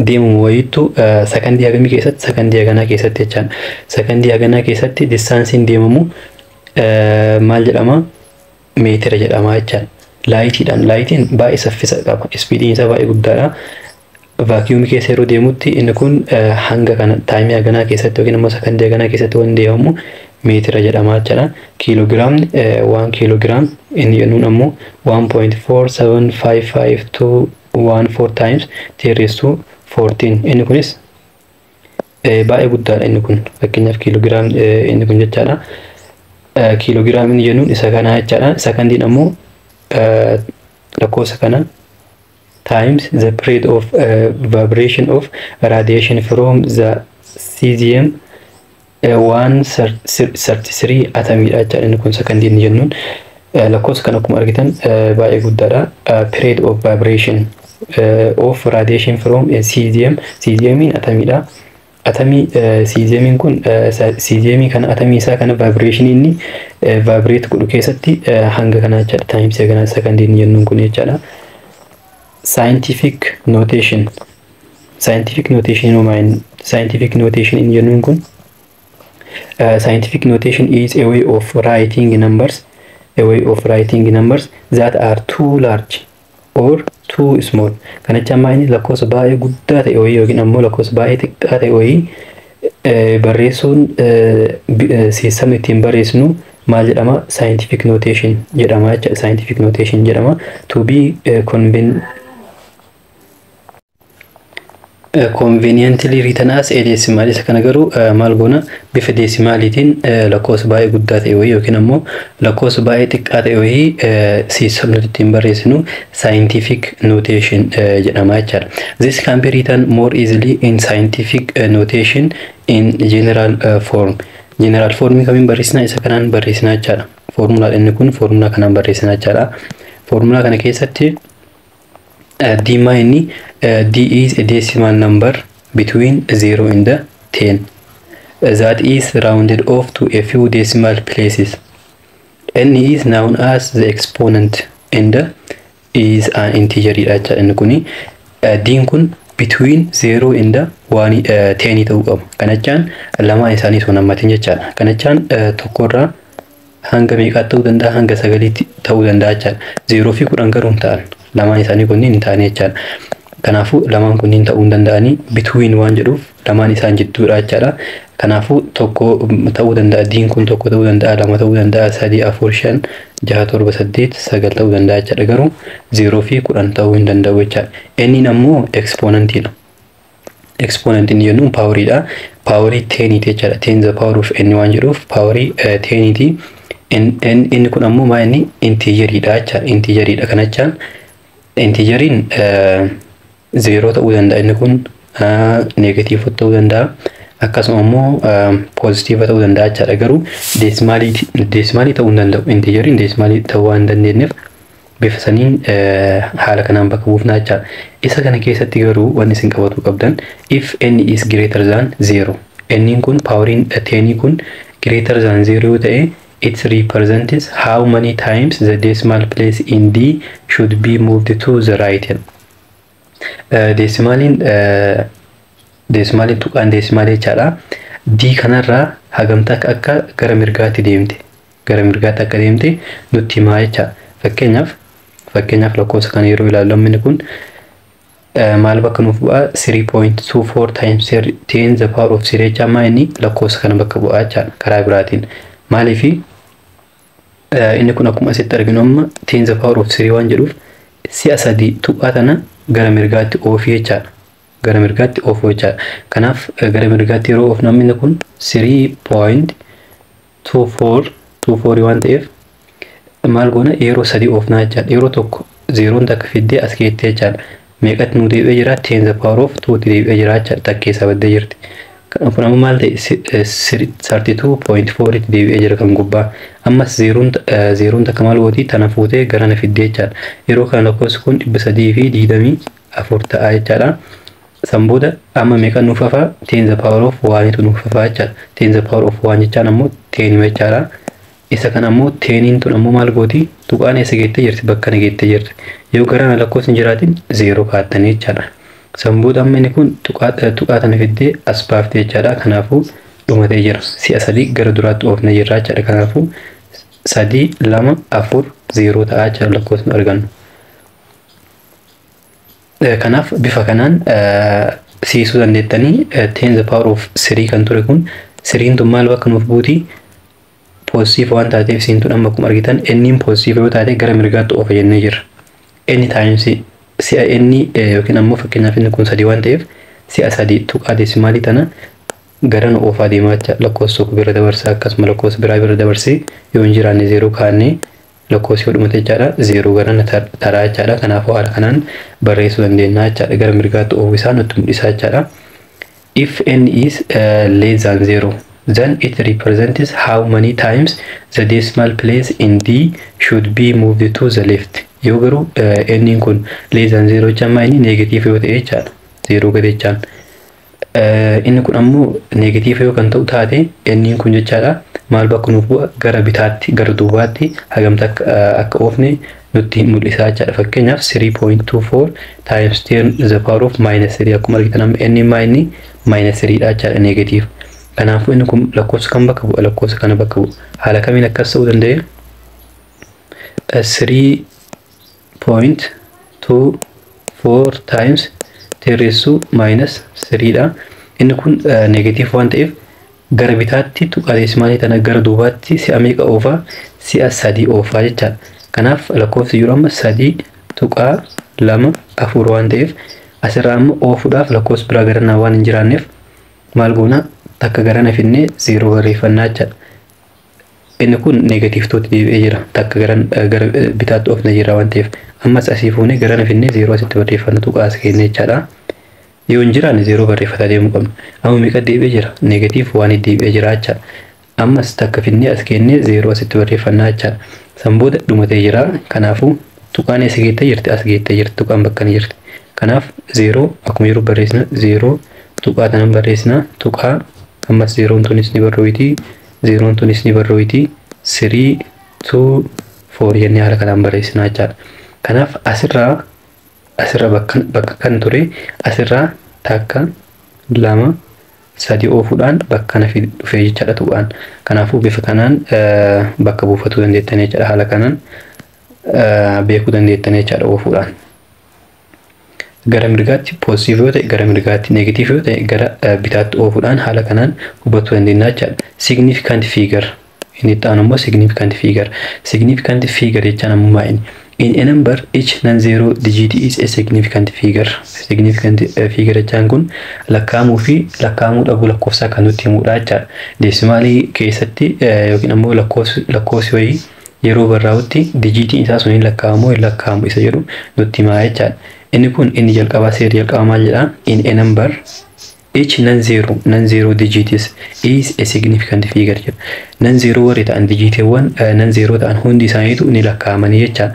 deemamu wayittu sakandii hagamii keessatti? Sakandii haganaa keessatti jechaadha. Sakandii haganaa keessatti distanceiin deemamu maal jedhama? Meetira jedhama jechaadha. Lightiidhaan, lightiin baay'ee saffisa qaba. Speediin isaa baay'ee guddaadha. Vacuumii keessa yeroo deemutti inni kun hanga kana timeii haganaa keessatti yookiin immoo sakandii haganaa keessatti waan deemamu meetira jedhama jechaadha. Kiiloogiraamni, 1 kilogram inni jennuun ammoo 1.4755214 times 10 raised to 14. Inni kunis baay'ee guddaadha, inni kun fakkeenyaaf kiiloogiraam inni kun jechaadha. Kiiloogiraam inni jennuun isa kana jechaadha. Sakandiin ammoo lakkoofsa kana times the period of vibration of radiation from the cesium 133 atomiidha jechaadha. Inni kun sakandii inni jennuun lakkoofsa kana akkuma argitan baay'ee guddaadha. Period of vibration of radiation from a cesium, cesiumiin atomiidha. Atomii cesiumiin kun, cesiumii kana atomii isaa kana vibration inni vibrate godhu keessatti hanga kana jechaadha. Timesii kana sakandii inni jennuun kun jechaadha. Scientific notation. Scientific notation main scientific notation in jennuun kun, scientific notation is a way of writing numbers, a way of writing numbers that are too large or too small. Kana jecha amma inni lakkoofsa baay'ee guddaa ta'e wayii yookiin ammoo lakkoofsa baay'ee xiqqaa ta'e wayii barreessuun, systemni ittiin barreessinu maal jedhama? Scientific notation jedhama jecha. Scientific notation jedhama. To be conveniently written as a decimal. Isa kana garuu maal goona? Bifa decimaliitiin lakkoofsa baay'ee guddaa ta'e wayii yookiin ammoo lakkoofsa baay'ee xiqqaa ta'e wayii systemni ittiin barreessinu scientific notation jedhama jechaadha. This can be written more easily in scientific notation in general form. General form kamiin barreessina? Isa kanaan barreessina jechaadha. Formulaa inni kun formulaa kanaan barreessina jechaadha. Formulaa kana keessatti d maa inni d is a decimal number between 0 and the 10 that is rounded off to a few decimal places. N is known as the exponent and is an integer dha jechaadha. Inni kuni d'n kun between 0 and 1 10 ta'uu qaba. Kana jechaan lamaan isaanii osoo hammatin jechaadha. Kana jechaan tokkorraa hanga meeqaatti ta'uu danda'a? Hanga sagaliitti ta'uu danda'a jechaadha. 0 fi 10 garuu hin ta'an. Lamaan isaanii kunniin hin ta'an jechaadha. Kanaafuu lamaan kunniin ta'uu hin danda'anii, between waan jedhuuf lamaan isaan jidduudha jechaadha. Kanaafuu tokko ta'uu danda'a, d'n kun tokko ta'uu danda'a, lama ta'uu danda'a, sadii, afur, shan, jaha, torba, saddeet, sagal ta'uu danda'a jechaadha. Garuu 0 fi 10 ta'uu hin danda'u jechaadha. N'n ammoo exponentiidha. Exponentiin jennuun poweriidha. Powerii teniiti jechaadha. 10 the power of n waan jedhuuf powerii teniiti. Inni kun ammoo maa inni integeriidha jechaadha. Integeriidha. Kana jechaan integeriin 0 ta'uu danda'a, inni kun negative ta'uu danda'a, akkasuma immoo positive ta'uu danda'a jechaadha. Garuu decimalii ta'uu hin danda'u. Integeriin decimalii ta'uu waan hin dandeenyeef bifa saniin haala kanaan bakka buufnaa jechaadha. Isa kana keessatti garuu wanni isin qabatu qabdan, if n is greater than 0, n kun poweriin tenii kun greater than 0 yoo ta'e, it represents how many times the decimal place in D should be moved to the right. Decimaliin tuqaan decimalii jechaadha. D kanarraa hagamta akka gara mirgaatti deemte, gara mirgaatti akka deemte nutti himaa jechaadha. Fakkeenyaaf lakkoofsa kana yeroo ilaallu, inni kun maal bakka nuuf bu'aa? 3.24 times 10 the power of 3 jecha. Ammaa inni lakkoofsa kana bakka bu'aa jechaadha karaa biraatiin. Maaliifi inni kun akkuma asitti arginu amma 10 the power of 3 waan jedhuuf si'a sadii tuqaa tana gara mirgaatti oofii jechaadha. Gara mirgaatti oofuu jechaadha. Kanaaf gara mirgaatti yeroo oofnu amma inni kun 3.2424 waan ta'eef maal goona? Yeroo sadii oofnaa jechaadha. Yeroo tokko zeroon takka fiddee as geettee jechaadha. Meeqatti nu deebi'ee jira? 10 the power of 2 tti deebi'ee jira jechaadha. Takkeessa baddee jirti. Kun ammoo maal ta'e? 32.4 tti deebi'ee jira kan gubbaa. Ammas zeroon takka maal gooti? Tana fuutee gara na fiddee jechaadha. Yeroo kana lakkoofsi kun 324 ta'a jechaadha. San booda amma meeqa nuuf hafaa? 10 the power of 1 tu nuuf hafaa jechaadha. 10 the power of 1 jechaan ammoo 10 jechaadha. Isa kana ammoo teniin tun ammoo maal gooti? Tuqaan eessa geettee jirti? Bakka na geettee jirti. Yoo gara lakkoofsi hin jiraatin 0 kaa'attanii jechaadha. San booda amma inni kun tuqaa tana fiddee as baaftee jechaadha. Kanaafuu dhumatee jira. Si'a sadii gara duraatti oofnee jirra jechaadha. Kanaafuu 3, 2, 4, 0 ta'a jechaadha lakkoofsi nu argannu. Kanaaf bifa kanaan siisuu dandeettanii. 10 the power of 3 kan ture kun, threen tun maal bakka nuuf buuti? Positive waan taateef siin tun amma akkuma argitan n'n positive yoo taate gara mirgaatti oofa jennee jirra. N times si'a n yookiin ammoo fakkeenyaaf inni kun sadii waan ta'eef si'a sadii tuqaa decimalii tana gara nu oofaa deemaa jecha. Lakkoofsa tokko bira dabarsaa, akkasuma lakkoofsa biraa bira dabarsee, yoo hin jiraanne 0 kaa'annee, lakkoofsi yoo dhumate jechaadha 0 gara taraa jechaadha. Kanaafuu haala kanaan barreessuu dandeenya jechaadha. Gara mirgaatti oofuu isaa nutti mul'isa jechaadha. If n is less than 0, then it represents how many times the decimal place in D should be moved to the left. Yoo garuu n kun less than 0 jecha, amma inni negative yoo ta'e jechaadha. 0 gadi jechaan. Inni kun ammoo negative yoo kan ta'u taate, n kun jechaadha maal bakka nuuf bu'a? Gara bitaatti, gara duubaatti hagamta akka oofne nutti mul'isaa jechaadha. Fakkeenyaaf 3.24 times 10 the power of minus 3, akkuma argitan amma inni inni minus 3 dha jechaadha, negative. Kanaafuu inni kun lakkoofsa kan bakka bu'a? Lakkoofsa kana bakka bu'a. Haala kamiin akkas ta'uu danda'e? 3.24 times 10 raised to minus 3 dha. Inni kun negative waan ta'eef gara bitaatti tuqaa deesimaalii tana gara duubaatti si'a meeqa oofaa? Si'a sadii oofaa jechaadha. Kanaaf lakkoofsi jiru amma 3.24 waan ta'eef, asirraa amma oofuudhaaf lakkoofsi biraa garanaa waan hin jiraanneef maal goona? Takka garana finnee zeeroo barreeffannaa jechaadha. Inni kun negative twotti deebi'ee jira. Takka gara bitaatti oofne jira waan ta'eef, ammas asii fuunee garana finnee zeeroo asitti barreeffanna, tuqaa as kenne jechaadha. Yoo hin jiraanne zeeroo barreeffataa deemuu qabna. Amma meeqa deebi'ee jira? Negative one deebi'ee jira jechaadha. Ammas takka finnee as kennee zeeroo asitti barreeffannaa jechaadha. San booda dhumatee jira. Kanaafuu tuqaan eessa geettee jirti? As geettee jirti. Tuqaan bakka ni jirti. Kanaaf zeeroo akkuma jiru barreessina. Zeeroo tuqaa tanan barreessina. Tuqaa, ammas zeeroon tunis ni barrooyti. Zeeroon tunis ni barrooyti. 3 2 4 jennee haala kanaan barreessina jechaadha. Kanaaf asirraa bakka kan ture asirraa takka, lama, sadi oofuudhaan bakka kana dhufee jechaadha tuqaan. Kanaafuu bifa kanaan bakka buufatuu dandeettan jechaadha. Haala kanaan beekuu dandeettan jechaadha oofuudhaan. Gara mirgaatti positive yoo ta'e gara mirgaatti, negative yoo ta'e gara bitaatti oofuudhaan haala kanaan hubachuu dandeenya jechaadha. Significant figure inni itti aanu immoo significant figure. Significant figure jechaan ammoo maal inni? In a number, each non-zero digit is a significant figure. Significant figure jechaan kun lakkaa'amuu fi lakkaa'amuu dhabuu lakkoofsaa kan nutti himudha jechaadha. Deesimaalii keessatti yookiin ammoo lakkoofsi wayii yeroo barraa'utti dijiitiin isaa sun hin lakkaa'amu hin lakkaa'amu isa jedhu nutti himaa jechaadha. Inni kun inni jalqabaa, seerri jalqabaa maal jedhaa? In a number, each non-zero digit is a significant figure jedha. Non-zero warri ta'an, dijiiteewwan non-zero ta'an hundi isaaniitu ni lakkaa'amanii jechaadha.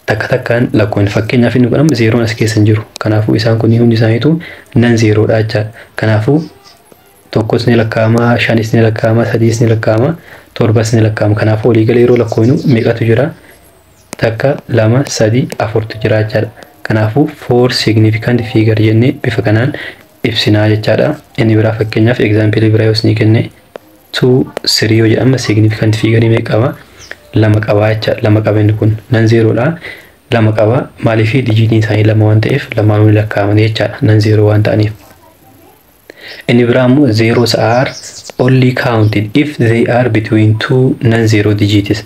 Takka takkaan lakkoon, fakkeenyaaf inni kun amma zeeroon as keessa hin jiru. Kanaafuu isaan kun hundi isaaniitu non-zerodha jechaadha. Kanaafuu tokkos ni lakkaa'ama, shanis ni lakkaa'ama, sadiis ni lakkaa'ama, torbas ni lakkaa'ama. Kanaafuu waliigala yeroo lakkoofnu meeqatu jira? Takka, lama, sadi, afurtu jira jechaadha. Kanaafuu four significant figure jennee bifa kanaan ibsinaa jechaadha. Inni biraa, fakkeenyaaf example biraa yoo isinii kenne, 2 3 yoo jedhama, significant figure meeqa qaba? Lama qaba jechaadha. Lama qaba, inni kun non-zerodha. Lama qaba, maaliif? Dijiitiin isaanii lama waan ta'eef lamaanuu ni lakkaa'aman jechaadha, non-zero waan ta'aniif. Inni biraa immoo zeros are only counted if they are between two non-zero digits.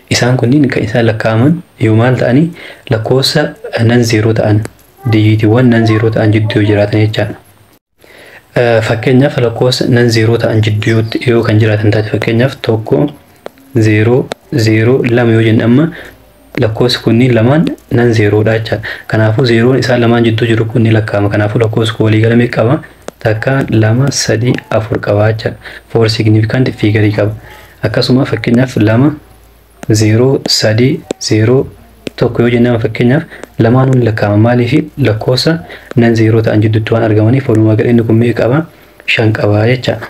Isaan kunniin kan isaan lakkaa'aman yoo maal ta'anii? Lakkoofsa non-zero ta'an, dijiitiiwwan non-zero ta'an jidduu yoo jiraatan jechaadha. Fakkeenyaaf lakkoofsa non-zero ta'an jidduu yoo kan jiraatan taate, fakkeenyaaf 1 0 0 2 yoo jenne, amma lakkoofsi kunniin lamaan non-zerodha jechaadha. Kanaafuu zeeroon isaan lamaan jidduu jiru kun ni lakkaa'ama. Kanaafuu lakkoofsi kun waliigala meeqa qaba? Takka, lama, sadi, afur qaba jechaadha. Four significant figure qaba. Akkasuma fakkeenyaaf 2 0 3 0 1 yoo jennaan, fakkeenyaaf lamaanuu ni lakkaa'ama. Maaliif? Lakkoofsa non-zero ta'an jidduutti waan argamaniif. Walumaa gala inni kun meeqa qaba? Shan qaba jechaadha.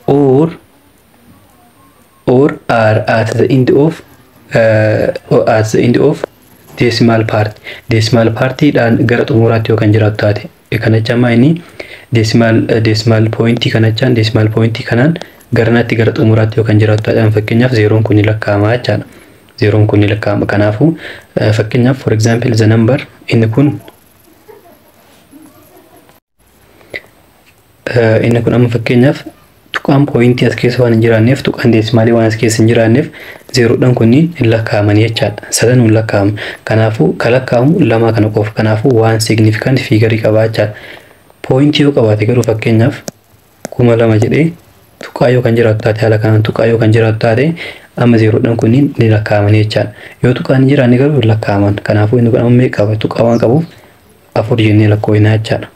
Or are at the end of decimal part. Decimal partiidhaan gara xumuraatti yoo kan jiraatu taate, kana jechaan maa inni decimal pointii kana jechaan, decimal pointii kanaan garanatti gara xumuraatti yoo kan jiraatu taate, fakkeenyaaf zeeroon kun ni lakkaa'ama jechaadha. Zeeroon kun ni lakkaa'ama. Kanaafuu fakkeenyaaf, for example, the number inni kun amma fakkeenyaaf tuqaan pointii as keessa waan hin jiraanneef, tuqaan deesimaalii waan as keessa hin jiraanneef, zeeroodhaan kunniin hin lakkaa'amanii jechaadha. Sadan hin lakkaa'amu. Kanaafuu kan lakkaa'amu lama kana qofa. Kanaafuu waan significant figure qabaa jechaadha. Pointii yoo qabaate garuu, fakkeenyaaf 2000 jedhee tuqaa yoo kan jiraatu taate, haala kanaan tuqaa yoo kan jiraatu taate, amma zeeroodhaan kunniin ni lakkaa'amanii jechaadha. Yoo tuqaan hin jiraanne garuu hin lakkaa'aman. Kanaafuu inni kun amma meeqa qaba? Tuqaa waan qabuuf afur jennee lakkoofnaa jechaadha.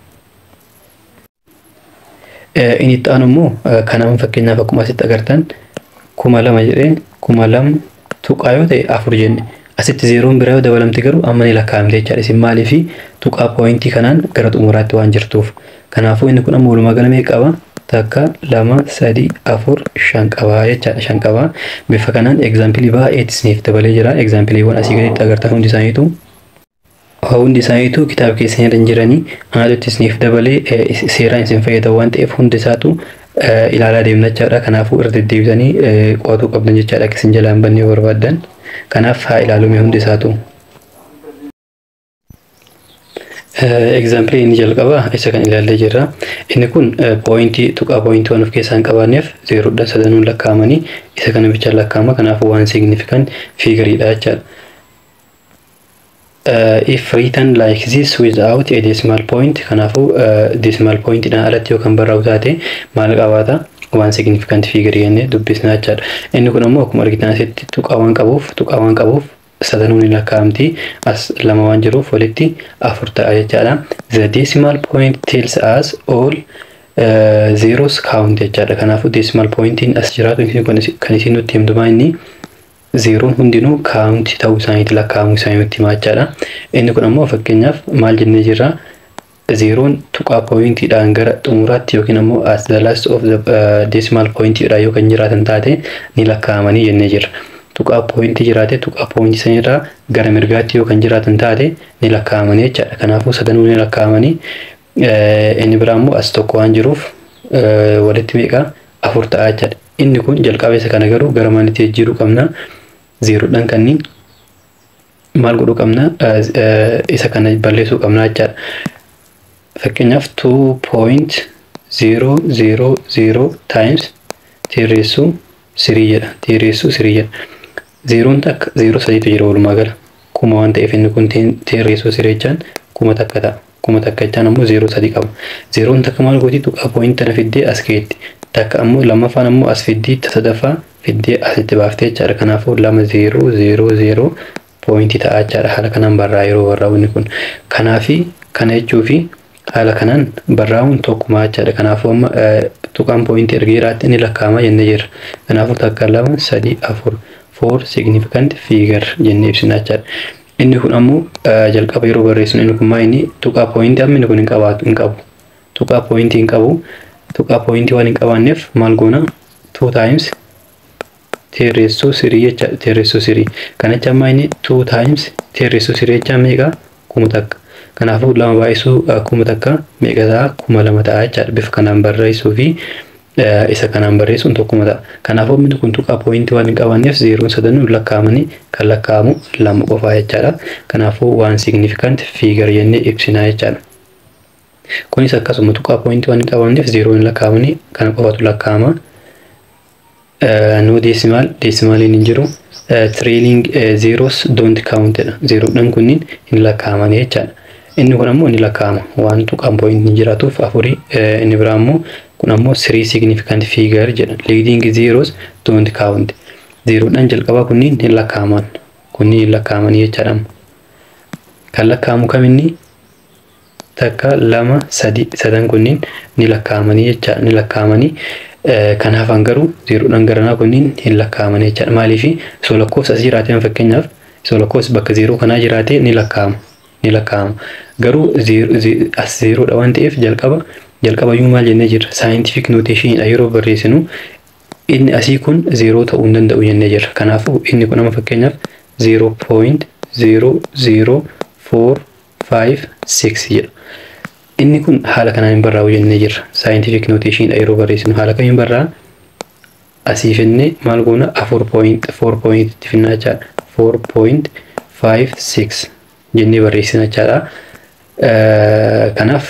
Inni itti aanu immoo kanama, fakkeenyaaf akkuma asitti agartan 2000 jedhee 2000 tuqaa yoo ta'e afur jenne, asitti zeeroon biraa yoo dabalamte garuu amma ni lakkaa'amte jechaadha. Isin maaliifi? Tuqaa pointii kanaan gara xumuraatti waan jirtuuf. Kanaafuu inni kun amma walumaa gala meeqa qaba? Takka, lama, sadi, afur, shan qabaa jechaadha. Shan qabaa. Bifa kanaan example baay'eetti isiniif dabalee jira. Exampleiiwwan asii gaditti agartan hundi isaaniitu kitaaba keessan irra hin jiranii, anaatutti isiniif dabalee seeraan isin fayyada waan ta'eef hundi isaatu ilaalaa deemna jechaadha. Kanaafuu irra deddeebisanii qo'atuu qabdan jechaadha, akka isin jalaa hin banne yoo barbaaddan. Kanaaf haa ilaalume hundi isaatu. Example inni jalqabaa isa kan ilaallee jirra. Inni kun pointii, tuqaa pointii waan of keessaa hin qabaanneef zeeroodhaan sadanuun lakkaa'amanii isa kana bicha lakkaa'ama. Kanaafuu one significant figureidha jechaadha. If written like this without a decimal point, kanaafuu decimal point dhaan alatti yoo kan barraa'u taate maal qabaata? One significant figure jennee dubbisna jechaadha. Inni kun ammoo akkuma argitan asitti tuqaa waan qabuuf sadanuun ni lakkaa'amti. As lama waan jiruuf walitti afur ta'a jechaadha. The decimal point tells us all zeros count jechaadha. Kanaafuu decimal pointiin as jiraatu kan isin nutti himtu inni zeeroon hundinuu count ta'uu isaaniiti, lakkaa'amuu isaanii nutti hima jechaadha. Inni kun ammoo fakkeenyaaf maal jennee jirra? Zeeroon tuqaa pointiidhaan gara xumuraatti yookiin ammoo as the last of the decimal pointiidhaan yoo kan jiraatan taate ni lakkaa'amanii jennee jirra. Tuqaa pointii jiraate, tuqaa pointii sanirraa gara mirgaatti yoo kan jiraatan taate ni lakkaa'amanii jechaadha. Kanaafuu sadanuu ni lakkaa'amanii. Inni biraa immoo as tokko waan jiruuf walitti meeqa? Afur ta'a jechaadha. Inni kun jalqaba isa kana garuu gara maalitti jijjiiruu qabna? Zeeroodhaan kanneen maal godhuu qabna? Isa kana balleessuu qabna jechaadha. Fakkeenyaaf 2.000 times 10 raised to 3 jedha. 10 raised to 3 jedha. Zeeroon takka, zeeroo sadiitu jira walumaa gala. 1000 waan ta'eef inni kun 10 raised to 3 jechaan 1000 ta'a. 1000 jechaan ammoo zeeroo sadii qaba. Zeeroon takka maal gooti? Tuqaa point tana fiddee as keetti. Takka ammoo lammaffaan ammoo as fiddii, sadaffaa fiddee asitti baaftee jechaadha. Kanaafuu 2 0 0 0 pointii ta'a jechaadha. Haala kanaan barraa yeroo barraa'u inni kun. Kanaafi kana jechuu fi haala kanaan barraa'uun tokkuma jechaadha. Kanaafuu amma tuqaan pointii erga jiraatte inni lakkaa'ama jennee jirra. Kanaafuu takka, lama, sadii, afur, four significant figure jennee ibsina jechaadha. Inni kun ammoo jalqaba yeroo barreessinu inni kun maa inni tuqaa pointii amma inni kun hin qabaatu, hin qabu. Tuqaa pointii hin qabu. Tuqaa pointii waan hin qabaanneef maal goona? Two times 10 raised to 3 jecha, 10 raised to 3. Kana jecha amma inni two times 10 raised to 3 jecha meeqa? 1000. Kanaafuu lama baay'isuu 1000 meeqa ta'a? 2000 ta'a jechaadha. Bifa kanaan barreessuu fi isa kanaan barreessuun tokkuma ta'a. Kanaafuu inni kun tuqaa pointii waan hin qabaanneef zeeroon sadanuu lakkaa'amanii kan lakkaa'amu lama qofaa jechaadha. Kanaafuu one significant figure jennee ibsinaa jechaadha. Kunis akkasuma tuqaa pointii waan hin qabaanneef zeeroon hin lakkaa'amanii kana qofatu lakkaa'ama. No decimal, decimaliin hin jiru. Trailing zeros don't count jedha. Zeeroodhaan kunniin hin lakkaa'amanii jechaadha. Inni kun ammoo ni lakkaa'ama. Waan tuqaan pointiin hin jiraatuuf afurii. Inni biraa ammoo kun ammoo three significant figure jedha. Leading zeros don't count. Zeeroodhaan jalqabaa kunniin hin lakkaa'aman. Kunniin hin lakkaa'amanii jechaadha. Kan lakkaa'amu kaminni? Takka, lama, sadi, sadan kunniin ni lakkaa'amanii jecha, ni lakkaa'amanii. Kan hafan garuu zeeroodhaan garanaa kunniin hin lakkaa'amanii jechaadha. Maaliif? Osoo lakkoofsa as jiraate, fakkeenyaaf osoo lakkoofsi bakka zeeroo kanaa jiraate ni lakkaa'ama. Ni lakkaa'ama. Garuu as zeeroodha waan ta'eef jalqaba iyyuu maal jennee jirra? Scientific notationidha yeroo barreessinu inni asii kun zeeroo ta'uu hin danda'u jennee jirra. Kanaafuu inni kun amma fakkeenyaaf 0.00456 jedha. Inni kun haala kanaan hin barraa'u jennee jirra. Scientific notationidha yeroo barreessinu haala kamiin barraa'a? Asii finnee maal goona? Afur point, four point itti finnaa jechaadha. 4.56 jennee barreessina jechaadha. Kanaaf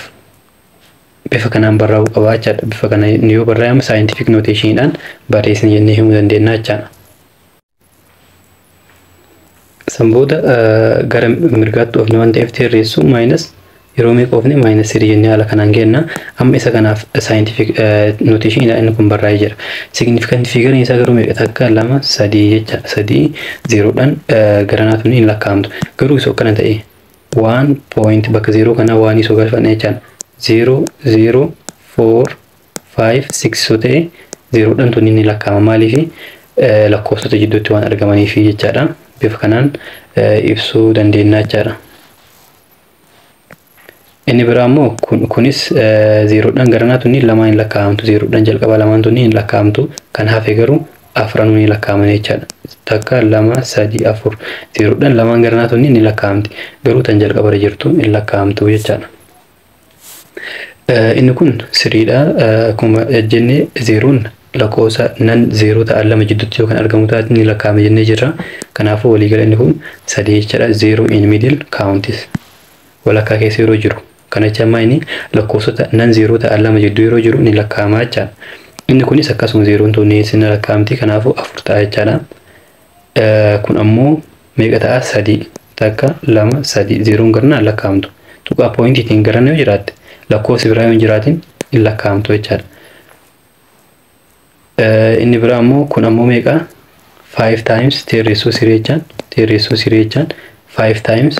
bifa kanaan barraa'uu qaba jechaadha. Bifa kana yoo barraa'ame scientific notationidhaan barreessina jennee himuu dandeenya jechaadha. San booda gara mirgaatti oofne waan ta'eef 10 raised to minus yeroo meeqa oofne? Minus 3 jennee haala kanaan kenna. Amma isa kanaaf scientific notationidhaan inni kun barraa'ee jira. Significant figure isaa garuu meeqa? Takka, lama, sadii jecha, sadii. Zeeroodhaan garanaatu hin lakkaa'amtu. Garuu isoo akkana ta'e, one point bakka zeeroo kanaa waan isoo galfanne jechaan 0 0 4 5 6 yoo ta'e zeeroodhaan tun inni lakkaa'ama. Maaliifi? Lakkoofsota jidduutti waan argamaniifi jechaadha. Bifa kanaan ibsuu dandeenya jechaadha. Inni biraa immoo kunis zeeroodhaan garanaa tunni lamaan hin lakkaa'amtu. Zeeroodhaan jalqaba lamaan tunni hin lakkaa'amtu. Kan hafe garuu afranuu ni lakkaa'aman jechaadha. Takka, lama, sadi, afur. Zeeroodhaan lamaan garanaa tunni ni lakkaa'amti. Garuu tan jalqabarra jirtu hin lakkaa'amtu jechaadha. Inni kun siriidha. Akkuma jenne zeeroon lakkoofsa non zero ta'an lama jidduutti yoo kan argamu taate ni lakkaa'ama jennee jirra. Kanaafuu waliigala inni kun sadii jechaadha. Zero in middle counts. Walakkaa keessa yeroo jiru. Kana jecha ammaa inni lakkoofsota non zero ta'an lama jidduu yeroo jiru ni lakkaa'ama jechaadha. Inni kunis akkasuma zeeroon tun ni lakkaa'amti. Kanaafuu afur ta'a jechaadha. Kun ammoo meeqa ta'a? Sadii. Takka, lama, sadi. Zeeroon garanaa lakkaa'amtu. Tuqaa pointiitiin garana yoo jiraatte, lakkoofsi biraa yoo hin jiraatin hin lakkaa'amtu jechaadha. Inni biraa ammoo kun ammoo meeqa? 5 times 10 raised to 3 jechaan, 10 raised to 3 jechaan 5 times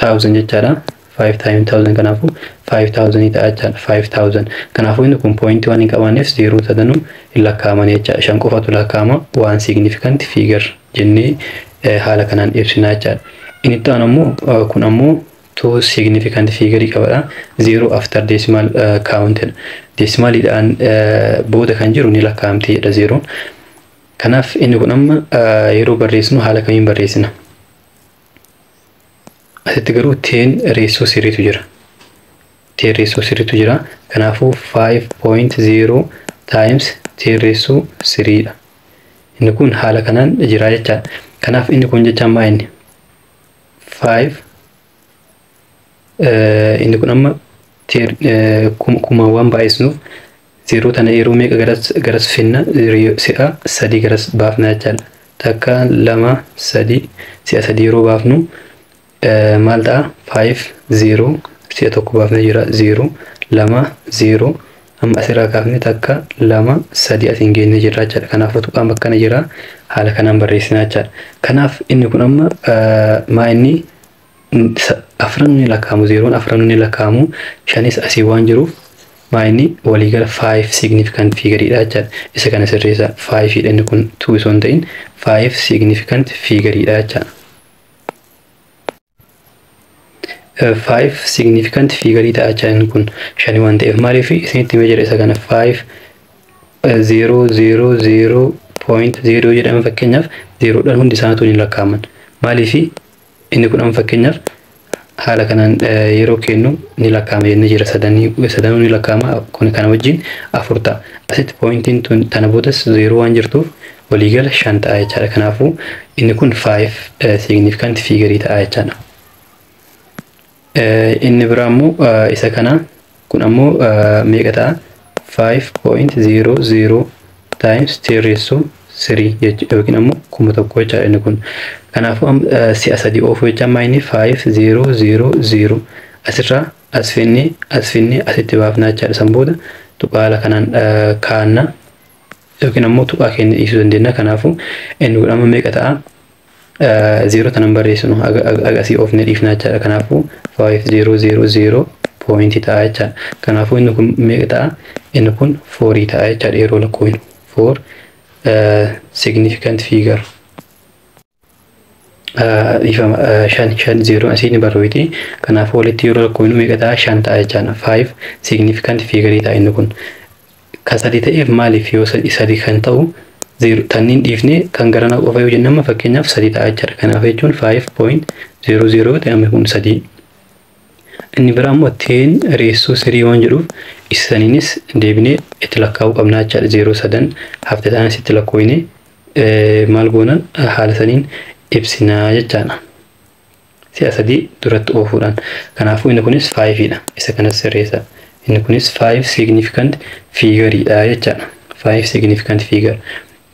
1000 jechaadha. 5 times 1000, kanaafuu 5000 ta'a jechaadha. 5000, kanaafuu inni kun pointii waan hin qabaanneef zeeroo sadanuu hin lakkaa'aman jechaadha. Shan qofatu lakkaa'ama, one significant figure jennee haala kanaan ibsinaa jechaadha. Inni itti aanu ammoo kun ammoo two significant figure qabadha. Zero after decimal counted. Decimaliidhaan booda kan jiru ni lakkaa'amti jedha zeeroon. Kanaaf inni kun amma yeroo barreessinu haala kamiin barreessina? Asitti garuu 10 raised to threetu jira. 10 raised to threetu jira. Kanaafuu 5.0 times 10 raised to threedha. Inni kun haala kanaan jira jechaadha. Kanaaf inni kun jecha ammaa inni 5, inni kun amma kumaawwan baay'isnuuf zeeroo tana yeroo meeqa garas finna? Si'a sadii garas baafna jechaadha. Takka, lama, sadi. Si'a sadii yeroo baafnu maal ta'a? 5 0, si'a tokko baafne jira, 0, 2, 0. Amma asirraa kaafne takka, lama, sadi, asiin geenye jirra jechaadha. Kanaafuu tuqaan bakkana jira, haala kanaan barreessina jechaadha. Kanaaf inni kun amma maa inni afran ni lakkaa'amu, zeeroon afran ni lakkaa'amu, shanis asii waan jiruuf maa inni waliigala 5 significant figureidha jechaadha. Isa kana sirreessa, 5 dha inni kun, 2 osoo hin ta'in 5 significant figureidha jechaadha. 5 significant figure ta'a jechaadha inni kun shani waan ta'eef. Maaliif isinitti himee jira isa kana? 5 0 0 0 point 0 jedhama fakkeenyaaf, zeeroodhaan hundi isaaniitu ni lakkaa'aman. Maaliif inni kun amma fakkeenyaaf haala kanaan yeroo kennu ni lakkaa'ama jennee jira, sadanii sadanuu ni lakkaa'ama, kun kana wajjin afur ta'a. Asitti pointiin tun tana boodas zeeroo waan jirtuuf waliigala shan ta'a jechaadha. Kanaafuu inni kun 5 significant figure ta'a jechaadha. Inni biraa immoo isa kana, kun ammoo meeqa ta'a? 5.00 times 10 raised to 3 yookiin ammoo 1000 jechaadha inni kun. Kanaafuu si'a sadii oofuu jecha ammaa inni 5 0 0 0 asirraa as finnee as finnee asitti baafnaa jechaadha. San booda tuqaa haala kanaan kaanna yookiin ammoo tuqaa keenya dhiisuu dandeenya. Kanaafuu inni kun amma meeqa ta'a? Zeeroo tanan barreessinu agasii oofnee dhiifnaa jechaadha. Kanaafuu 5 0 0 0 pointii ta'a jechaadha. Kanaafuu inni kun meeqa ta'a? Inni kun fourii ta'a jechaadha yeroo lakkoofnu. Four significant figure. Dhiifama, shan, shan, zeeroon asii ni barreeffiti. Kanaafuu walitti yeroo lakkoofnu meeqa ta'a? Shan ta'a jechaadha. Five significant figure ta'a inni kun. Kan sadi ta'eef maaliif? Yoo sadi kan ta'u tanniin dhiifnee kan garanaa qofa yoo jenne amma fakkeenyaaf sadi ta'a jechaadha. Kanaaf jechuun 5.00 ta'e amma kun sadii. Inni biraa immoo 10 raised to three waan jedhuuf isa saniinis deebinee itti lakkaa'uu qabnaa jechaadha. Zeeroo sadan hafte taanis itti lakkoofne maal goona, haala saniin ibsinaa jechaadha. Si'a sadii duratti oofuudhaan. Kanaafuu inni kunis fiveiidha. Isa kanas sirreessa. Inni kunis five significant figureidha jechaadha. Five significant figure.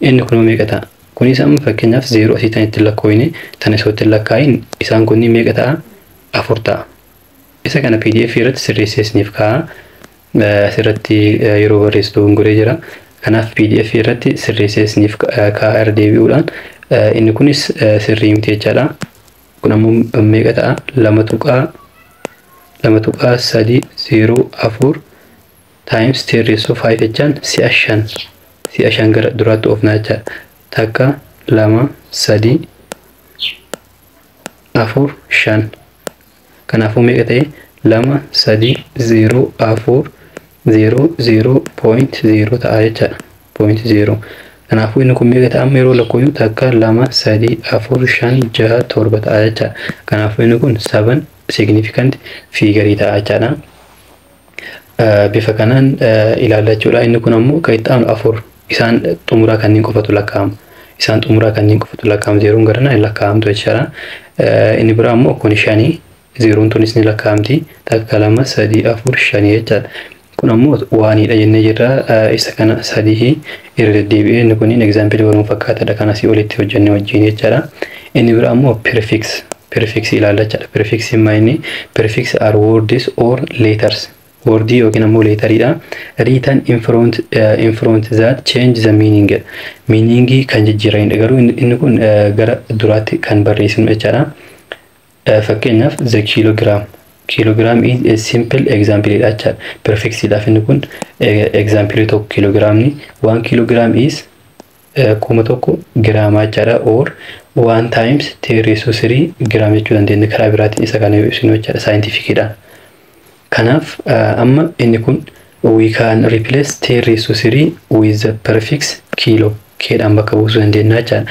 Inni kun meeqa ta'a? Kunis amma fakkeenyaaf zeeroo asii tan itti lakkoofne tan isoo itti lakkaa'in isaan kunniin meeqa ta'a? Afur ta'a. Isa kana PDF irratti sirreessee isiniif kaa'a. Asirratti yeroo barreessitu gongoree jira. Kanaaf PDF irratti sirreessee isiniif kaa'a irra deebi'uudhaan. Inni kunis sirrii miti jechaadha. Kun ammoo meeqa ta'a? 2.2.304 times 10 raised to 5 jechaan si'a shan, si'a shan gara duraatti oofnaa jechaadha. Takka, lama, sadii, afur, shan. Kanaafuu meeqa ta'e? 2 3 0 4 0 0.0 ta'a jechaadha. 0.0. Kanaafuu inni kun meeqa ta'a? Amma yeroo lakkoofnu takka, 2, 3, 4, 5, 6, 7 ta'a jechaadha. Kanaafuu inni kun 7 significant figure ta'a jechaadha. Bifa kanaan ilaallachuudha. Inni kun ammoo kan itti aanu 4, isaan xumuraa kanneen qofatu lakkaa'ama. Isaan xumuraa kanneen qofatu lakkaa'ama. Zeeroon garanaa hin lakkaa'amtu jechaadha. Inni biraa ammoo kun 5, zeeroon tunis ni lakkaa'amti. Takka, 2, 3, 4, 5 jechaadha. Kun ammoo waanidha jennee jirra. Isa kana 3 irra deddeebi'ee inni kun example waluma fakkaataadha kan asii olitti hojjenne wajjin jechaadha. Inni biraa ammoo prefix. Prefix ilaalla jechaadha. Prefix maa inni? Prefix are words or letters. Wordii yookiin ammoo letteriidha. Written in front that change the meaning. Meaningii kan jijjiiranidha. Garuu inni kun gara duraatti kan barreessinu jechaadha. Fakkeenyaaf, the kilogram. Kilogram is a simple example dha jechaadha. Prefixiidhaaf inni kun example tokko kiloogiraamni. 1 kilogram is 1000 giraamaa jechaadha. Or 1 times 10 raised to 3 gram jechuu dandeenya karaa biraatiin isa kana yoo ibsinu jechaadha scientificiidhaan. Kanaaf amma inni kun we can replace 10 raised to 3 with the prefix kilo, keedhaan bakka buusuu dandeenya jechaadha.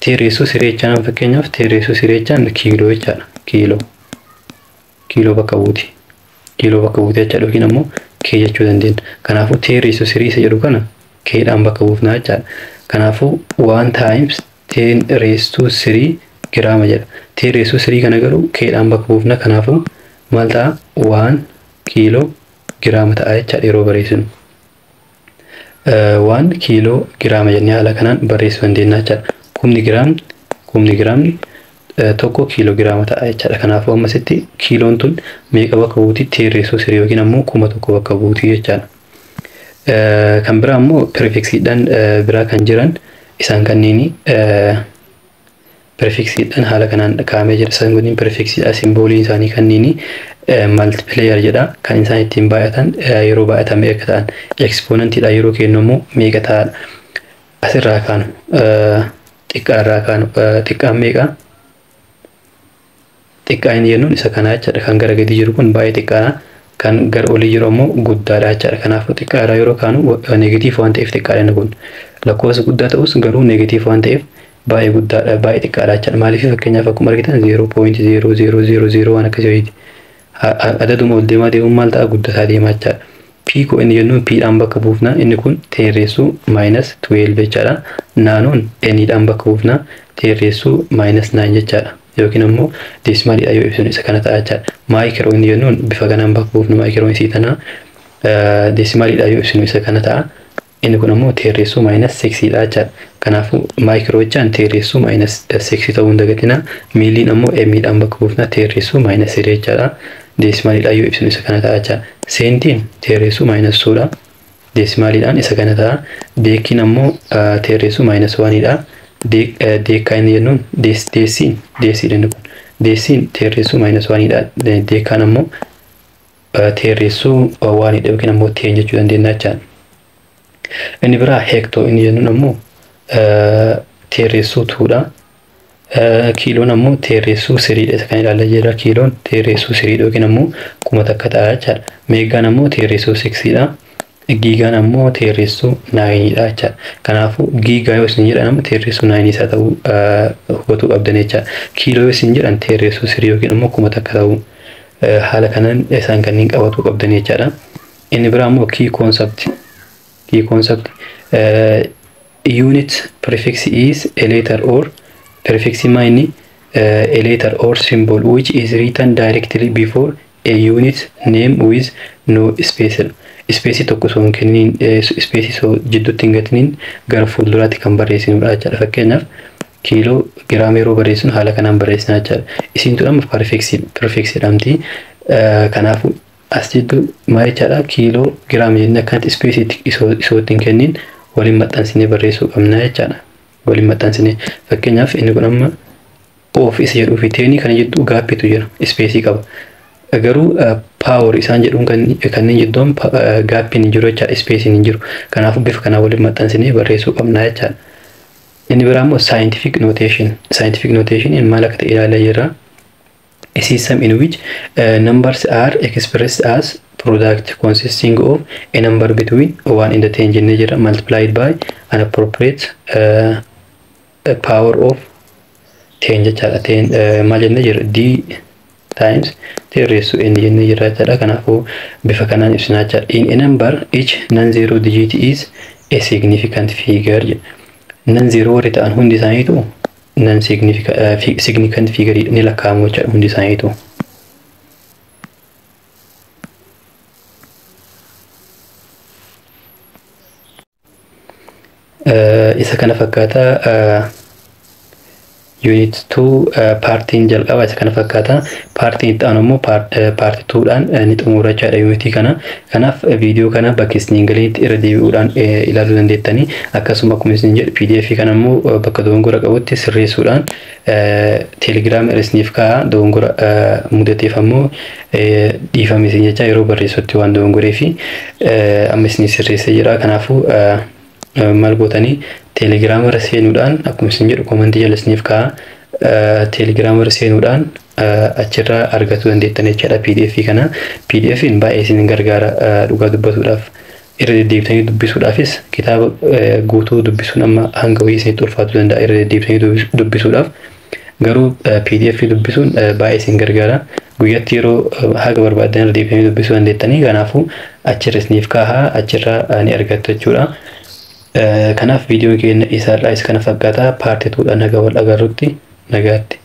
10 raised to 3 jechaan, fakkeenyaaf, 10 raised to 3 jechaan kiiloo jechaadha. Kiiloo. Kiiloo bakka buuti. Kiiloo bakka buuti jechaadha yookiin ammoo kee jechuu dandeenya. Kanaafuu 10 raised to 3 isa jedhu kana keedhaan bakka buufnaa jechaadha. Kanaafuu 1 times 10 raised to 3 giraama jedha. 10 raised to 3 kana garuu keedhaan bakka buufna. Kanaafuu maal ta'a? 1 kiiloo giraama ta'a jechaadha yeroo barreessinu. 1 kiiloo giraama jennee haala kanaan barreessuu dandeenya jechaadha. Kumni giraamni 1 kiiloo giraama ta'a jechaadha. Kanaafuu ammasitti kiiloon tun meeqa bakka buuti? 10 raised to 3 yookiin ammoo 1000 bakka buuti jechaadha. Kan biraa ammoo prefixiidhaan biraa kan jiran isaan kanneeni prefixiidhaan haala kanaan kaa'amee jira. Isaan kunniin prefixiidha. Symboliin isaanii kanneeni multiplier jedha. Kan isaan ittiin baay'atan, yeroo baay'atan meeqa ta'an. Exponentiidha yeroo kennu immoo meeqa ta'adha. Asirraa kaanu, xiqqaa irraa kaanu, xiqqaan meeqa? Xiqqaa inni jennuun isa kanaa jechaadha. Kan gara gadi jiru kun baay'ee xiqqaadha. Kan gara olii jiru ammoo guddaadha jechaadha. Kanaafuu xiqqaa irraa yeroo kaanu negative waan ta'eef xiqqaadha inni kun. Lakkoofsa guddaa ta'us garuu negative waan ta'eef baay'ee guddaadha, baay'ee xiqqaadha jechaadha. Maaliif? Fakkeenyaaf, akkuma argitan 0.0000 waan akkasii wayiiti. Adaduma ol deemaa deemuun maal ta'a? Guddataa deemaa jechaadha. Pico inni jennuun piidhaan bakka buufna, inni kun 10 raised to -12 jechaadha. Nanoon niidhaan bakka buufna, 10 raised to -9 jechaadha. Yookiin ammoo decimaliidha yoo ibsinu isa kana ta'a jechaadha. Micro inni jennuun bifa kanaan bakka buufnu, microon isii tanaa decimaliidha yoo ibsinu isa kana ta'a. Inni kun ammoo 10 raised to -6dha jechaadha. Kanaafuu micro jechaan 10 raised to -6 ta'uu hin dagatina. Milliin ammoo emmiidhaan bakka buufna, 10 raised to -3 jechaadha. Decimaliidhaan yoo ibsinu isa kana ta'a jechaadha. Centin 10 raised to -2dha. Decimaliidhaan isa kana ta'a. Deciin ammoo 10 raised to -1dha. Deca inni jennuun deciin, deciidha inni kun. Deciin 10 raised to -1dha. Decaan ammoo 10 raised to 1dha yookiin ammoo 10 jechuu dandeenya jechaadha. Inni biraa hecto inni jennuun ammoo 10 raised to 2dha. Kiloon ammoo 10 raised to 3dha, isa kan ilaalaa jirra. Kiloon 10 raised to 3dha yookiin ammoo 1000 ta'a jechaadha. Megaan ammoo 10 raised to 6dha. Gigaan ammoo 10 raised to 9dha jechaadha. Kanaafuu giga yoo isin jedhan ammoo 10 raised to 9 isaa ta'uu hubatuu qabdan jechaadha. Kilo yoo isin jedhan 10 raised to 3 yookiin ammoo 1000 ta'uu haala kanaan isaan kanneen qabatuu qabdan jechaadha. Inni biraa ammoo key concept. Key concept, unit prefix is a letter or prefix inni a letter or symbol which is written directly before a unit name with no space. Space tokko osoo hin kenniin, space osoo jidduutti hin gatiniin gara fuulduraatti kan barreessinudha jechaadha. Fakkeenyaaf, kiiloo giraama yeroo barreessinu haala kanaan barreessina jechaadha. Isiin tun amma prefix jedhamti. Kanaafuu as jidduu maal jechaadha? Kiiloo giraama jennee akkanatti space isoo itti hin kenniin waliin maxxansinee barreessuu qabna jechaadha. Waliin maxxansinee, fakkeenyaaf, inni kun amma of isa jedhuu fi tenii kana jidduu gapiitu jira, space qaba. Garuu power isaan jedhuun kanneen jidduun gapiin hin jiru jechaadha, spaceiin hin jiru. Kanaafuu bifa kanaa waliin maxxansinee barreessuu qabna jechaadha. Inni biraa immoo scientific notation. Scientific notation maal akka ta'e ilaalaa jirra. A system in which numbers are expressed as product consisting of a number between 1 and 10 jennee jira, multiplied by an appropriate power of 10 jechaadha. 10 maal jennee jira? D times 10 raised to n jennee jira jechaadha. Kanaafuu bifa kanaan ibsinaa jechaadha. In a number, each non-zero digit is a significant figure jedha. Non-zero warri ta'an hundi isaaniitu non significant figure ni lakkaa'amu jechaadha hundi isaaniitu. Isa kana fakkaata unit 2 partiin jalqaba isa kana fakkaata. Partiin itti aanu immoo part 2 dhaan ni xumura jechaadha unitii kana. Kanaaf viidiyoo kana bakka isin galiitti irra deebi'uudhaan ilaaluu dandeettanii, akkasuma akkuma isin jedhu PDF kana immoo bakka dogongora qabutti sirreessuudhaan Telegram irra isiniif kaa'a. Dogongora mudateef ammoo dhiifame isin jecha, yeroo barreessutti waan dogongoree fi amma isin sirreessee jira. Kanaafuu maal gootanii? Teelegiraama irra seenuudhaan, akkuma isin jedhu commentii jala isiniif kaa'a, Teelegiraama irra seenuudhaan achirraa argachuu dandeettan jechaadha PDF kana. PDF'n baay'ee isin gargaara dhugaa dubbatuudhaaf. Irra deddeebitanii dubbisuudhaafis, kitaaba guutuu dubbisuun amma hanga wayii isinitti ulfaatuu danda'a irra deddeebitanii dubbisuudhaaf. Garuu PDF dubbisuun baay'ee isin gargaara. Guyyaatti yeroo haga barbaadan irra deebitanii dubbisuu dandeettanii, kanaafuu achirra isiniif kaa'a, achirraa ni argattu jechuudha. Kanaaf viidiyoon keenya isaarraa isa kana fakkaata. Part twodhaan nagaa wal agarrutti nagaatti.